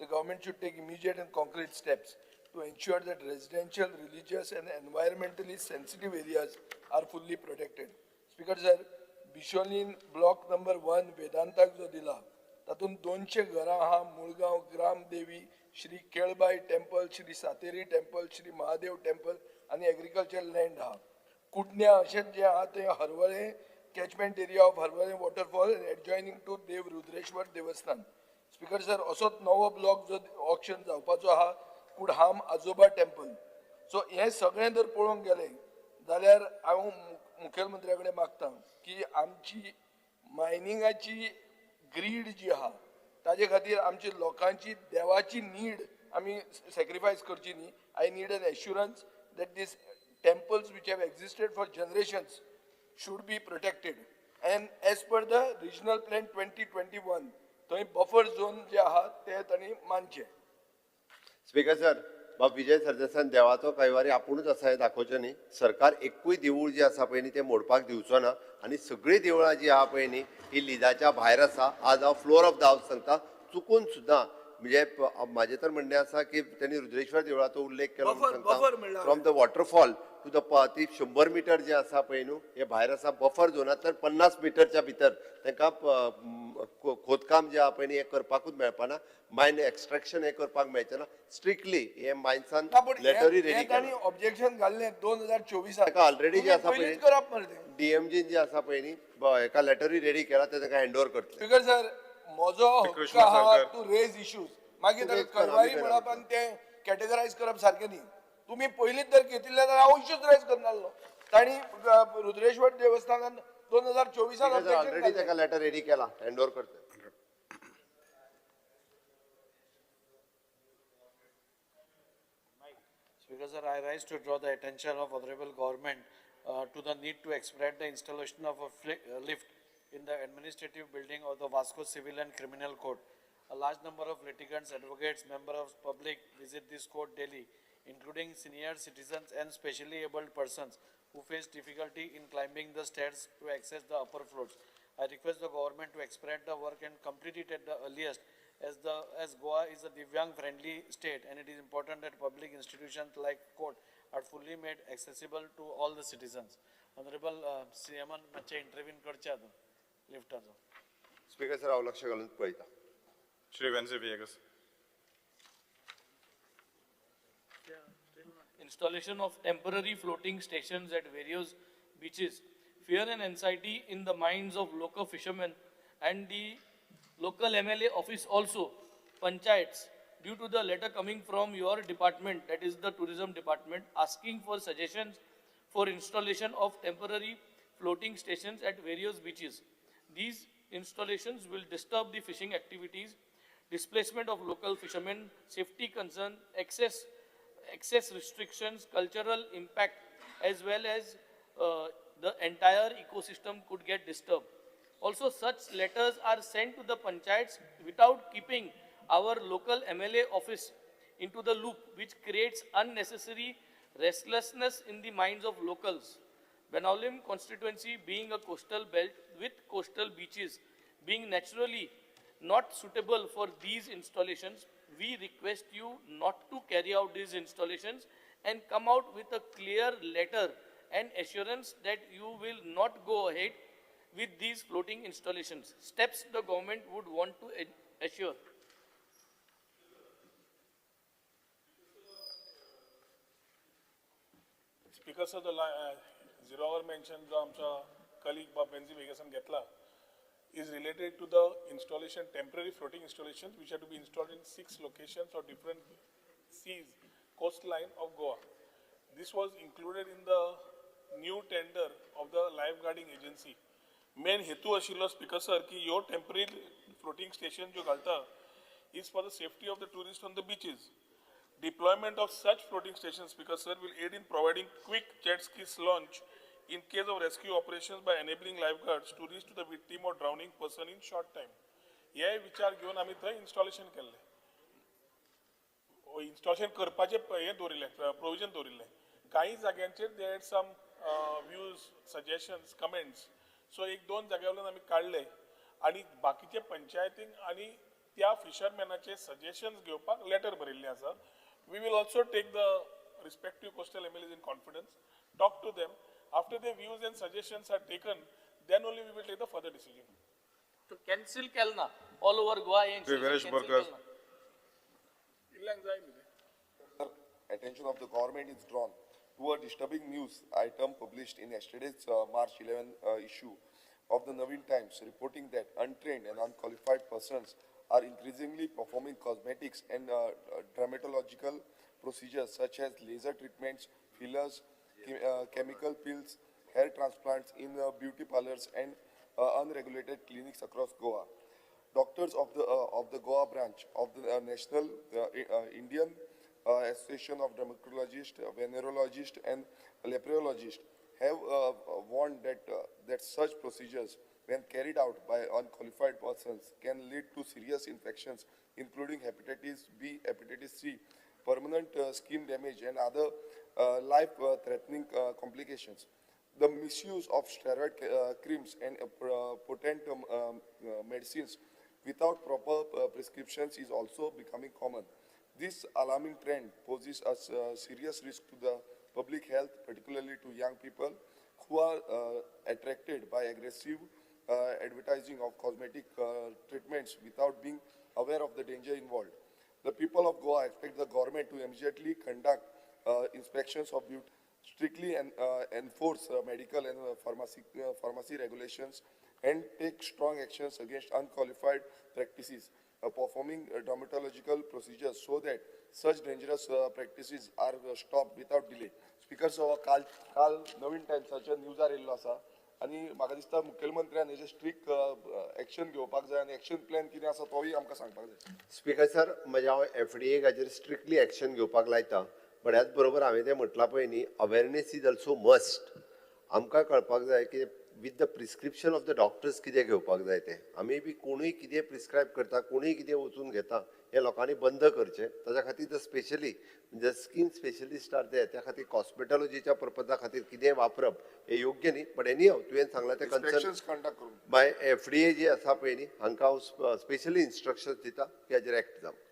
The government should take immediate and concrete steps to ensure that residential, religious and environmentally sensitive areas are fully protected. Speaker sir, Bicholim block number 1 वेदांताक जो दिला तातूंत 200 घरां आहा. Mulgaon Gram Devi, Shri Kelbai temple, Shri Sateri temple, Shri Mahadev temple आनी agriculture land आहा. कुडण्या अशेंच जें आहा तें Harvalem catchment area of Harvalem waterfall adjoining to Dev Rudreshwar Devasthan. Speaker sir, असोच नवो ब्लॉक जो ऑक्शन जावपाचो आहा कुडहाम आजोबा टेम्पल. सो हें सगळें जर पळोवंक गेलें जाल्यार हांव मुखेलमंत्र्या कडेन मागता की आमची मायनिंगाची ग्रीड जी आहा ताजे खातीर आमची लोकांची देवाची नीड आमी सॅक्रिफायस करची न्ही. I need an assurance that these temples which have existed for generations should be protected and as per the regional plan 2021 थंय बफर झोन जे आहा ते तांणी मानचे. स्पीकर सर, बाब विजय सरदेसान देवाचो कैवारी आपुणूच आसा हें दाखोवचें न्ही. सरकार एकूय देवूळ जें आसा पळय न्ही तें मोडपाक दिवचो ना आनी सगळीं देवळां जीं आहा पळय न्ही ही लिजाच्या भायर आसा. आज हांव फ्लोर ऑफ the house सांगता, चुकून सुद्दां म्हणजे म्हाजें तर म्हणणें आसा की तेणी रुद्रेश्वर देवळाचो उल्लेख केलो म्हणून सांगता. From the waterfall to the ती 100 मिटर जे आसा पळय न्हू हे भायर आसा. बफर झोनांतल्यान 50 मिटरच्या भितर तांकां खोदकाम जें आहा पळय न्ही हें करपाकूच मेळपाना, मायन एक्स्ट्रेक्शन हें करपाक मेळचें ना. स्ट्रिक्टली हे मायन्सान लेटरूय रेडी केलें. ऑब्जेक्शन घाल्लें 2024 ताका ऑलरेडी जें आसा पळय डीएमजीन जें आसा पळय न्ही एका लेटरूय रेडी केला, तें तांकां हँड ओवर करतले. स्पीकर सर, म्हजो हक्क आहा टू रेज इश्यूज. मागीर ताका कारवाई म्हणप आनी तें कॅटेगरायज करप सारकें न्ही. तुमी पयलींच जर घेतिल्लें जाल्यार हांव इश्यूज रेज करनासलो. तांणी रुद्रेश्वर देवस्थानान 2024 ऑलरेडी ताका लेटर रेडी केला, हँड ओवर करतले. Speaker sir, I rise to draw the attention of Honorable Government to the need to expedite the installation of a lift in the administrative building of the Vasco Civil and Criminal Court. A large number of litigants, advocates, members of public visit this court daily, including senior citizens and specially abled persons who face difficulty in climbing the stairs to access the upper floors. I request the government to expedite the work and complete it at the earliest, as Goa is a Divyang-friendly state and it is important that public institutions like court are fully made accessible to all the citizens. Honorable CM मातशें intervene करचें आतां लिफ्टाचो. Speaker sir, हांव लक्ष घालून पळयता. Shri Venzy Viegas. Installation of temporary floating stations at various beaches. Fear and anxiety in the minds of local fishermen and the local MLA office also, panchayats, due to the letter coming from your department, that is the tourism department, asking for suggestions for installation of temporary floating stations at various beaches. These installations will disturb the fishing activities, displacement of local fishermen, safety concern, access restrictions, cultural impact, as well as the entire ecosystem could get disturbed. Also, such letters are sent to the panchayats without keeping our local MLA office into the loop, which creates unnecessary restlessness in the minds of locals. Benaulim constituency being a coastal belt with coastal beaches being naturally not suitable for these installations, we request you not to carry out these installations and come out with a clear letter and assurance that you will not go ahead with these floating installations. Steps the government would want to assure. Speaker sir, the zero hour mention जो आमचा colleague Bob Venzy Vegasan घेतला is related to the installation, temporary floating installations which are to be installed in 6 locations or different seas, coastline of Goa. This was included in the new tender of the lifeguarding agency. Main हेतू आशिल्लो speaker sir की ह्यो temporary floating station ज्यो घालता is for the safety of the tourist on the beaches. Deployment of such floating stations, Speaker sir, will aid in providing quick jet skis launch in case of rescue operations by enabling lifeguards to reach to the victim or drowning person in short time. हे विचार घेवन आमी थंय installation केल्लें. Installation करपाचें हें दवरिल्लें, provision दवरिल्लें. कांय जाग्यांचेर they had some views, suggestions, comments. So एक दोन जाग्या वयल्यान आमी काडले आनी बाकीचे पंचायतींक आनी त्या फिशरमॅनाचे सजेशन्स घेवपाक लेटर बरयल्लें आसा. We will also take the respective coastal MLAs in confidence, talk to them. After their views and suggestions are taken, then only we will take the further decision. To cancel केलना all over Goa. Sir, attention of the government is drawn to a disturbing news item published in yesterday's March 11 issue of the Navin Times, reporting that untrained and unqualified persons are increasingly performing cosmetics and dermatological procedures such as laser treatments, fillers, chemical pills, hair transplants in beauty parlors and unregulated clinics across Goa. Doctors of the Goa branch of the National Indian Association of Dermatologists, Venerologists and Leprologists have warned that such procedures, when carried out by unqualified persons, can lead to serious infections, including hepatitis B, hepatitis C, permanent skin damage, and other life-threatening complications. The misuse of steroid creams and potent medicines without proper prescriptions is also becoming common. This alarming trend poses a serious risk to the public health, particularly to young people who are attracted by aggressive advertising of cosmetic treatments without being aware of the danger involved. The people of Goa expect the government to immediately conduct inspections of beauty, strictly and enforce medical and pharmacy regulations, and take strong actions against unqualified practices performing dermatological procedures so that such dangerous practices are stopped without delay. Speaker sir, काल काल नवीन टायम्साच्या न्यूजार येयल्लो आसा आनी म्हाका दिसता मुखेलमंत्र्यान हेजेर strict action घेवपाक जाय आनी एक्शन प्लॅन कितें आसा तोय आमकां सांगपाक जाय. स्पीकर सर, म्हज्या हांव एफडीए हाजेर स्ट्रिक्टली एक्शन घेवपाक लायता. बट ह्याच बरोबर हांवें तें म्हटलां पळय न्ही, अवेरनेस is also must. आमकां कळपाक जाय की with the prescription of the doctors कितें घेवपाक जाय तें. आमी बी कोणूय कितें प्रिस्क्रायब करता, कोणूय कितें वचून घेता, हें लोकांनी बंद करचें. ताच्या खातीर the specially the skin specialist are there, त्या खातीर कॉस्मेटॉलॉजीच्या पर्पजा खातीर कितें वापरप हें योग्य न्ही. बट एनी हाव, तुवें सांगलां तें कन्सर्न कंडक्ट करूंक बाय एफडीए जी आसा पळय न्ही, हांकां हांव स्पेशली इन्स्ट्रक्शन्स दिता की हाजेर एक्ट जावं.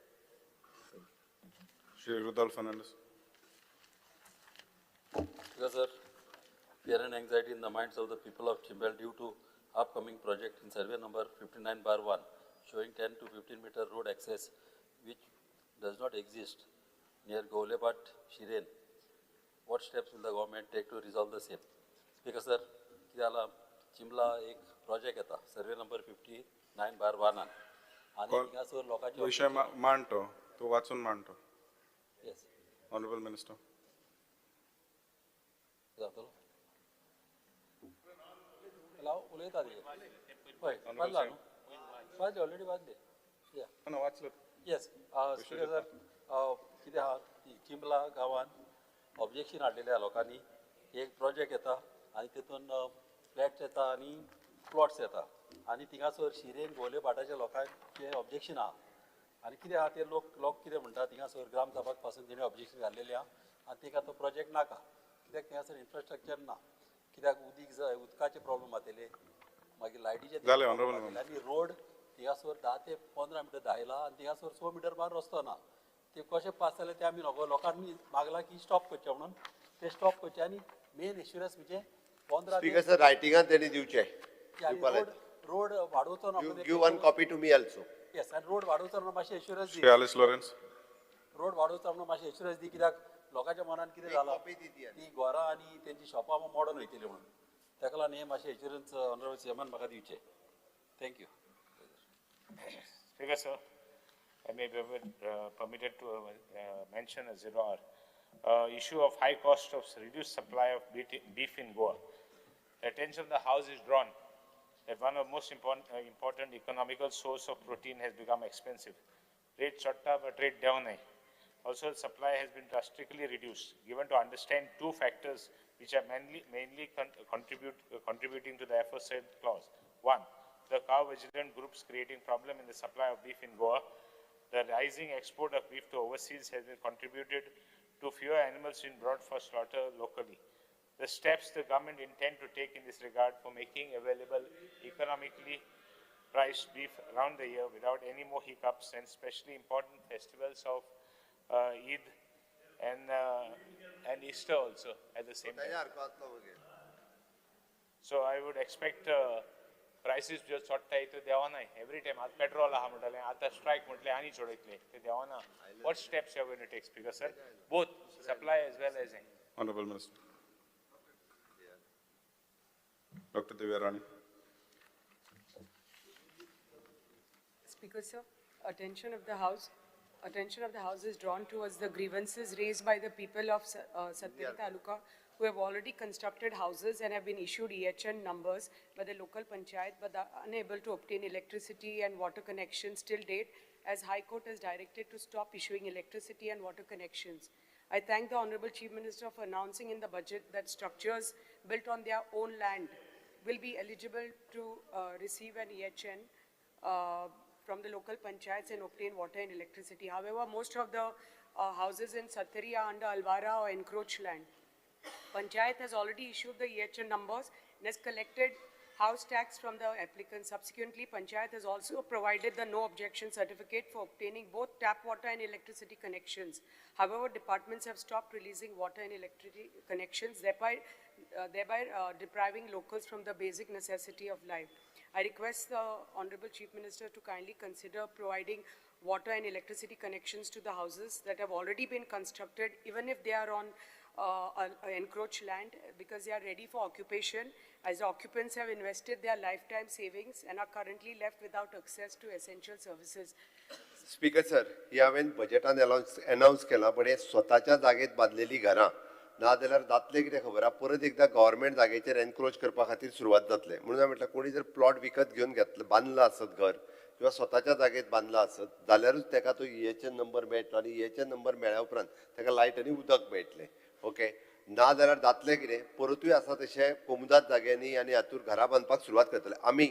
Shri Rudolph Fernandes. Sir, fear and anxiety in the minds of the people of Chimbel due to upcoming project in survey number 59/1 showing 10 to 15 meter road access which does not exist near Golebat Shiren. What steps will the government take to resolve the same? Speaker sir, कितें जालां, चिंबला एक project येता survey number 59/1 आनी थिंगासर लोकांचे विशय मांडतो, तो वाचून मांडतो. Yes. Honourable minister. जातलो उलयता ते हय, वाजला न्हू, वाजले ऑलरेडी वाजले. ना वाचलो. येस स्पीकर सर, कितें आहा, चिंबला गांवान ऑब्जेक्शन हाडलेलें आहा लोकांनी. एक प्रोजेक्ट येता आनी तितून फ्लॅट्स येता आनी प्लॉट्स येता आनी थिंगासर शिरेन गोवले भाटाच्या लोकांचें ऑब्जेक्शन आहा. आनी कितें आहा ते लोक कितें म्हणटा, थिंगासर ग्राम सभाक पासून तेणी ऑब्जेक्शन घाल्लेलें आहा आनी तेका तो प्रोजेक्ट नाका, कित्याक थिंगासर इन्फ्रास्ट्रक्चर ना, कित्याक उदीक जाय, उदकाचे प्रॉब्लम जातले, मागीर लायटीचे आनी रोड थिंगासर 10 ते 15 मिटर धायला आनी थिंगासर 100 मिटर मार रस्तो ना. ते कशें पास जाले ते आमी नको, लोकांनी मागला की स्टॉप करचें म्हणून, ते स्टॉप करचें. आनी मेन एश्युरन्स म्हणजे 15 स्पीकर सर, रायटिंगान तेणी दिवचें, रोड वाडोवचो ना. Give one copy to me also. Yes, आनी रोड वाडोवचो ना मातशें एश्युरन्स दी. श्री आलिस लॉरेन्स. रोड वाडोवचो म्हणून मातशें एश्युरन्स दी, कित्याक लोकांच्या मनान कितें जालां, ती घरां आनी तेंची शॉपां मोडून वयतली म्हणून, ताका लागून हें मातशें एश्युरन्स ऑनरेबल सीएमान म्हाका दिवचें. Thank you. Speaker sir, I may be permitted to mention a zero hour issue of high cost of reduced supply of beef in Goa. The attention of the House is drawn that one of the most important economical source of protein has become expensive. Rate chatta but rate down hai. Also, supply has been drastically reduced. Given to understand two factors which are mainly contributing to the aforesaid clause. One, the cow vigilant groups creating problem in the supply of beef in Goa. The rising export of beef to overseas has been contributed to fewer animals being brought for slaughter locally. The steps the government intend to take in this regard for making available economically priced beef around the year without any more hiccups, and especially important festivals of Eid and Easter also at the same time. So I would expect prices जो चडटाय त्यो देंवनाय every time. आतां petrol आहा म्हणटालें, आतां strike म्हटलें आनी चडयतले, ते देंवना. What steps you are going to take, Speaker sir? Both supply as well as Honorable Minister. Dr. Divya Rani. Speaker sir, attention of the House. Attention of the House is drawn towards the grievances raised by the people of Sattari Taluka who have already constructed houses and have been issued EHN numbers by the local panchayat but are unable to obtain electricity and water connections till date, as High Court has directed to stop issuing electricity and water connections. I thank the Honorable Chief Minister for announcing in the budget that structures built on their own land will be eligible to receive an EHN from the local panchayats and obtain water and electricity. However, most of the houses in Sattari are under Alvara or encroached land. Panchayat has already issued the EHN numbers and has collected house tax from the applicants. Subsequently, Panchayat has also provided the no objection certificate for obtaining both tap water and electricity connections. However, departments have stopped releasing water and electricity connections, thereby depriving locals from the basic necessity of life. I request the Honorable Chief Minister to kindly consider providing water and electricity connections to the houses that have already been constructed, even if they are on encroached land, because they are ready for occupation, as the occupants have invested their lifetime savings and are currently left without access to essential services. Speaker sir, ही हांवें बजेटान announce केलां, पण हे स्वताच्या जागेत बांदलेली घरां ना जाल्यार जातलें कितें खबर आहा, परत एकदां गव्हर्मेंट जागेचेर एनक्रोच करपा खातीर सुरवात जातलें. म्हणून हांवें म्हटलें कोणी जर प्लॉट विकत घेवन घेतलो, बांदलां आसत घर, किंवा स्वताच्या जागेत बांदला आसत जाल्यारूच ताका तो EHN number मेळटलो आनी EHN number मेळ्ळ्या उपरांत ताका लायट आनी उदक मेळटलें. ओके, ना जाल्यार जातलें कितें, परतूय आसा तशें कोमुदाद जाग्यांनी आनी हातूर घरां बांदपाक सुरवात करतले. आमी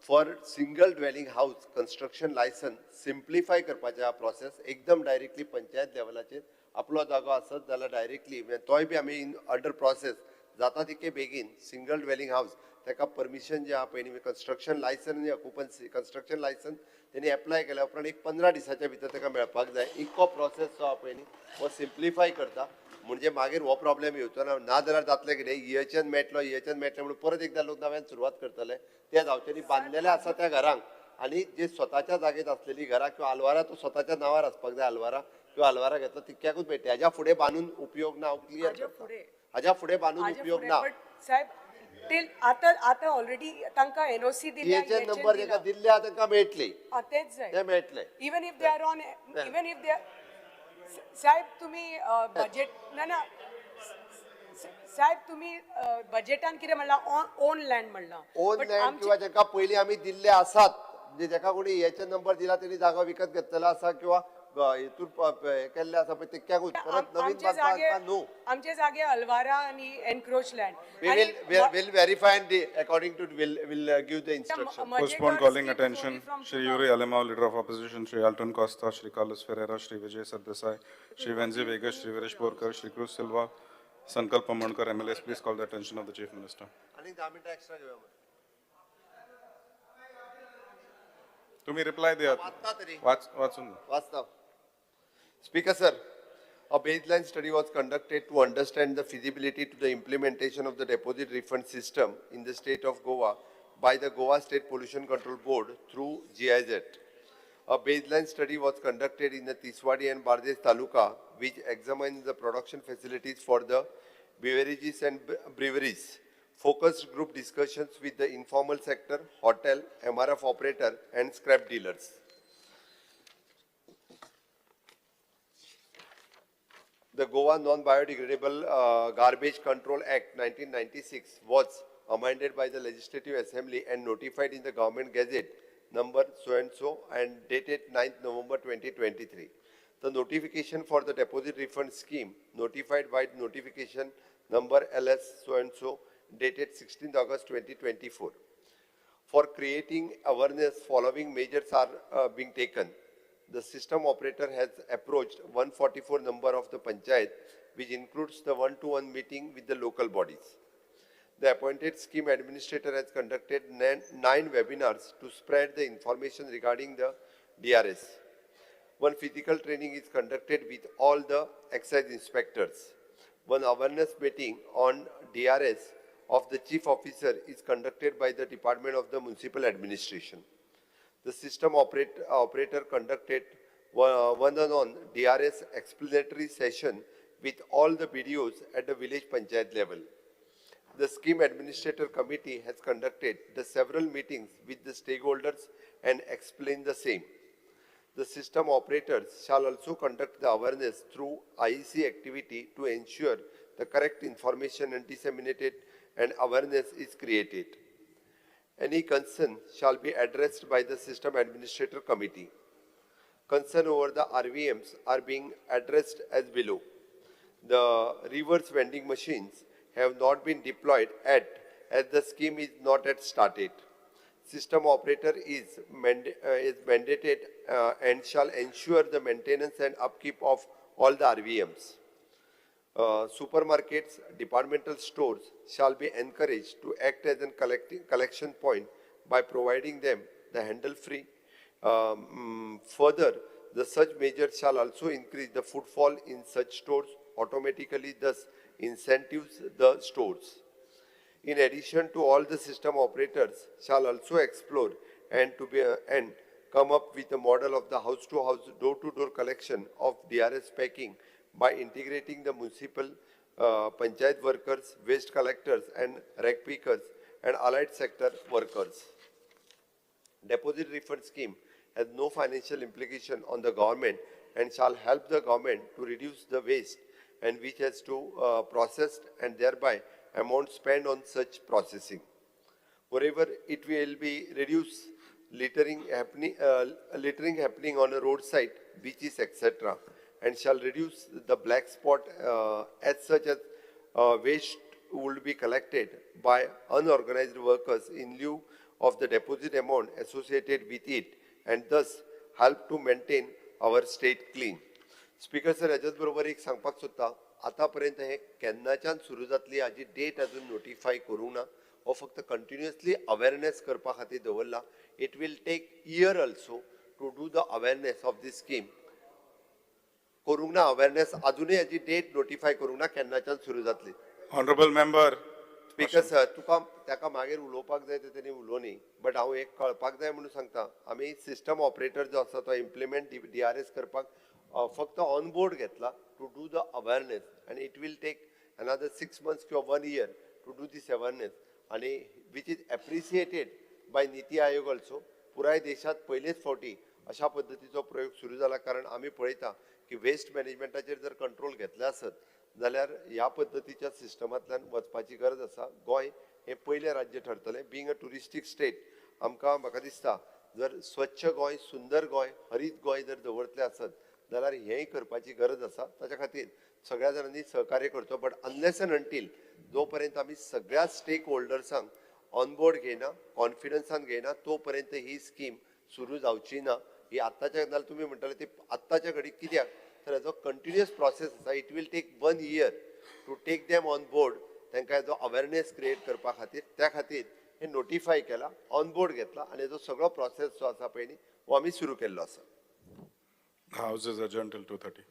for single dwelling house construction licence simplify करपाच्या प्रोसेस एकदम डायरेक्टली पंचायत लेवलाचेर आपलो जागो आसत जाल्यार डायरेक्टली तोय बी आमी अंडर प्रोसेस जाता तितके बेगीन सिंगल ड्वेलिंग हावस ताका परमिशन जें आहा पळय न्ही, कन्स्ट्रक्शन लायसन आनी ऑक्युपन्सी कन्स्ट्रक्शन लायसन तेणी एप्लाय केल्या उपरांत एक 15 दिसाच्या भितर ताका मेळपाक जाय. इतको प्रोसेस जो आहा पळय न्ही हो सिम्प्लिफाय करता, म्हणजे मागीर हो प्रॉब्लेम येवचो ना. ना जाल्यार जातलें कितें, EHN मेळटलो, EHN मेळटलें म्हणून परत एकदां लोक नव्यान सुरवात करतले. ते जावचें न्ही. बांदलेले आसा त्या घरांक आनी जे स्वताच्या जागेत आसलेली घरां किंवा आलवारा तो स्वताच्या नांवार आसपाक जाय, आलवारा किंवा आलवारा घेतलो तितक्याकूच मेळटा. हाज्या फुडें बांदून उपयोग ना. हांव क्लियर करता, हाज्या फुडें बांदून उपयोग ना. साहेब आतां आतां ऑलरेडी तांकां एनओसी दिल्या, EHN number जेका दिल्ले आहा तांकां मेळटली, तेच जाय, ते मेळटले. Even if they are on, even if they are, साहेब तुम्ही बजेट ना ना साहेब तुम्ही बजेटान कितें म्हणलां, ओन लँड म्हणलां. ओन लँड किंवा जेका पयलीं आमी दिल्ले आसात, म्हणजे जेका कोणी EHN number दिला तेणी जागो विकत घेतलेलो आसा किंवा हेतून केल्ले आसा पळय तितक्याकूच परत नवीन बांदपाक न्हू. आमचे जागे अल्वारा आनी encroach land. Will verify and according to will give the instruction. Postpone calling attention Shri Yuri Alemao, Leader of Opposition, Shri Alton Costa, Shri Carlos Ferreira, Shri Vijay Sardesai, Shri Venzi Vegas, Shri Viresh Borkar, Shri Cruz Silva, Sankalp Amonkar, MLAs, please call the attention of the Chief Minister. आनी 10 मिनटां extra घेवया. तुम्ही reply दियात. वाचून वाचता. Speaker sir, a baseline study was conducted to understand the feasibility to the implementation of the deposit refund system in the state of Goa by the Goa State Pollution Control Board through GIZ. A baseline study was conducted in the Tiswadi and Bardez Taluka, which examined the production facilities for the beverages and breweries. Focused group discussions with the informal sector, hotel, MRF operator and scrap dealers. The Goa Non-Biodegradable Garbage Control Act 1996 was amended by the Legislative Assembly and notified in the Government Gazette number so-and-so and dated 9th November 2023. The notification for the deposit refund scheme notified by notification number LS so-and-so dated 16th August 2024. For creating awareness, following measures are being taken. The system operator has approached 144 number of the panchayat, which includes the one-to-one meeting with the local bodies. The appointed scheme administrator has conducted 9 webinars to spread the information regarding the DRS. One physical training is conducted with all the excise inspectors. One awareness meeting on DRS of the chief officer is conducted by the Department of the Municipal Administration. The system operator conducted one-on-one DRS explanatory session with all the BDOs at the village panchayat level. The scheme administrator committee has conducted the several meetings with the stakeholders and explained the same. The system operators shall also conduct the awareness through IEC activity to ensure the correct information and disseminated and awareness is created. Any concern shall be addressed by the system administrator committee. Concern over the RVMs are being addressed as below. The reverse vending machines have not been deployed at as the scheme is not yet started. System operator is mandated and shall ensure the maintenance and upkeep of all the RVMs. Supermarkets, departmental stores shall be encouraged to act as a collection point by providing them the handle free. Further, the such measures shall also increase the footfall in such stores automatically, thus incentives the stores. In addition to all, the system operators shall also explore and come up with a model of the house-to-house, door-to-door collection of DRS packing by integrating the municipal panchayat workers, waste collectors and rag pickers and allied sector workers. Deposit refund scheme has no financial implication on the government and shall help the government to reduce the waste and which has to processed and thereby amount spent on such processing. Wherever it will be reduced littering happening on a roadside, beaches, etc., and shall reduce the black spot as such as waste would be collected by unorganized workers in lieu of the deposit amount associated with it, and thus help to maintain our state clean. Speaker sir, हेच्याच बरोबर एक सांगपाक सोदता, आतां पर्यंत हे केन्नाच्यान सुरू जातली हाजी डेट अजून नोटिफाय करूंक ना. हो फक्त कंटिन्युअसली अवेरनेस करपा खातीर दवरला. It will take year also to do the awareness of this scheme. करूंक ना अवेरनेस अजूनय, हाजी डेट नोटिफाय करूंक ना केन्नाच्यान सुरू जातली. Honorable member. Speaker sir, तुका ताका मागीर उलोवपाक जाय ते तेणी उलोवनी, बट हांव एक कळपाक जाय म्हणून सांगता. आमी सिस्टम ऑपरेटर जो आसा तो इम्प्लिमेंट डीआरएस करपाक फक्त ऑन बोर्ड घेतला to do the awareness, and it will take another 6 months किंवा one year to do this awareness, आनी which is appreciated by NITI Aayog also. पुराय देशात पयलेच फावटी अशा पद्दतीचो प्रयोग सुरू जाला, कारण आमी पळयता की वेस्ट मॅनेजमेंटाचेर जर कंट्रोल घेतले आसत जाल्यार ह्या पद्दतीच्या सिस्टमांतल्यान वचपाची गरज आसा. गोंय हें पयलें राज्य ठरतलें. बिंग अ ट्युरिस्टीक स्टेट, आमकां म्हाका दिसता जर स्वच्छ गोंय, सुंदर गोंय, हरीत गोंय जर दवरतले आसत जाल्यार हेंय करपाची गरज आसा. ताच्या खातीर सगळ्या जाणांनी सहकार्य करचो, बट अनलेस एंड अंटील जो पर्यंत आमी सगळ्या स्टेक होल्डर्सांक ऑन बोर्ड घेयना, कॉन्फिडन्सान घेयना, तो पर्यंत ही स्कीम सुरू जावची ना. ही आत्ताच्या, नाल्यार तुमी म्हणटाले ती आत्ताच्या घडीक कित्याक तर हेजो कंटिन्युअस प्रोसेस आसा. It will take one year to take them on board, तांकां हेजो अवेरनेस क्रिएट करपा खातीर. त्या खातीर हे नोटिफाय केला, ऑन बोर्ड घेतला आनी हेजो सगळो प्रोसेस जो आसा पळय न्ही, हो आमी सुरू केल्लो आसा. The House is adjourned till 2:30.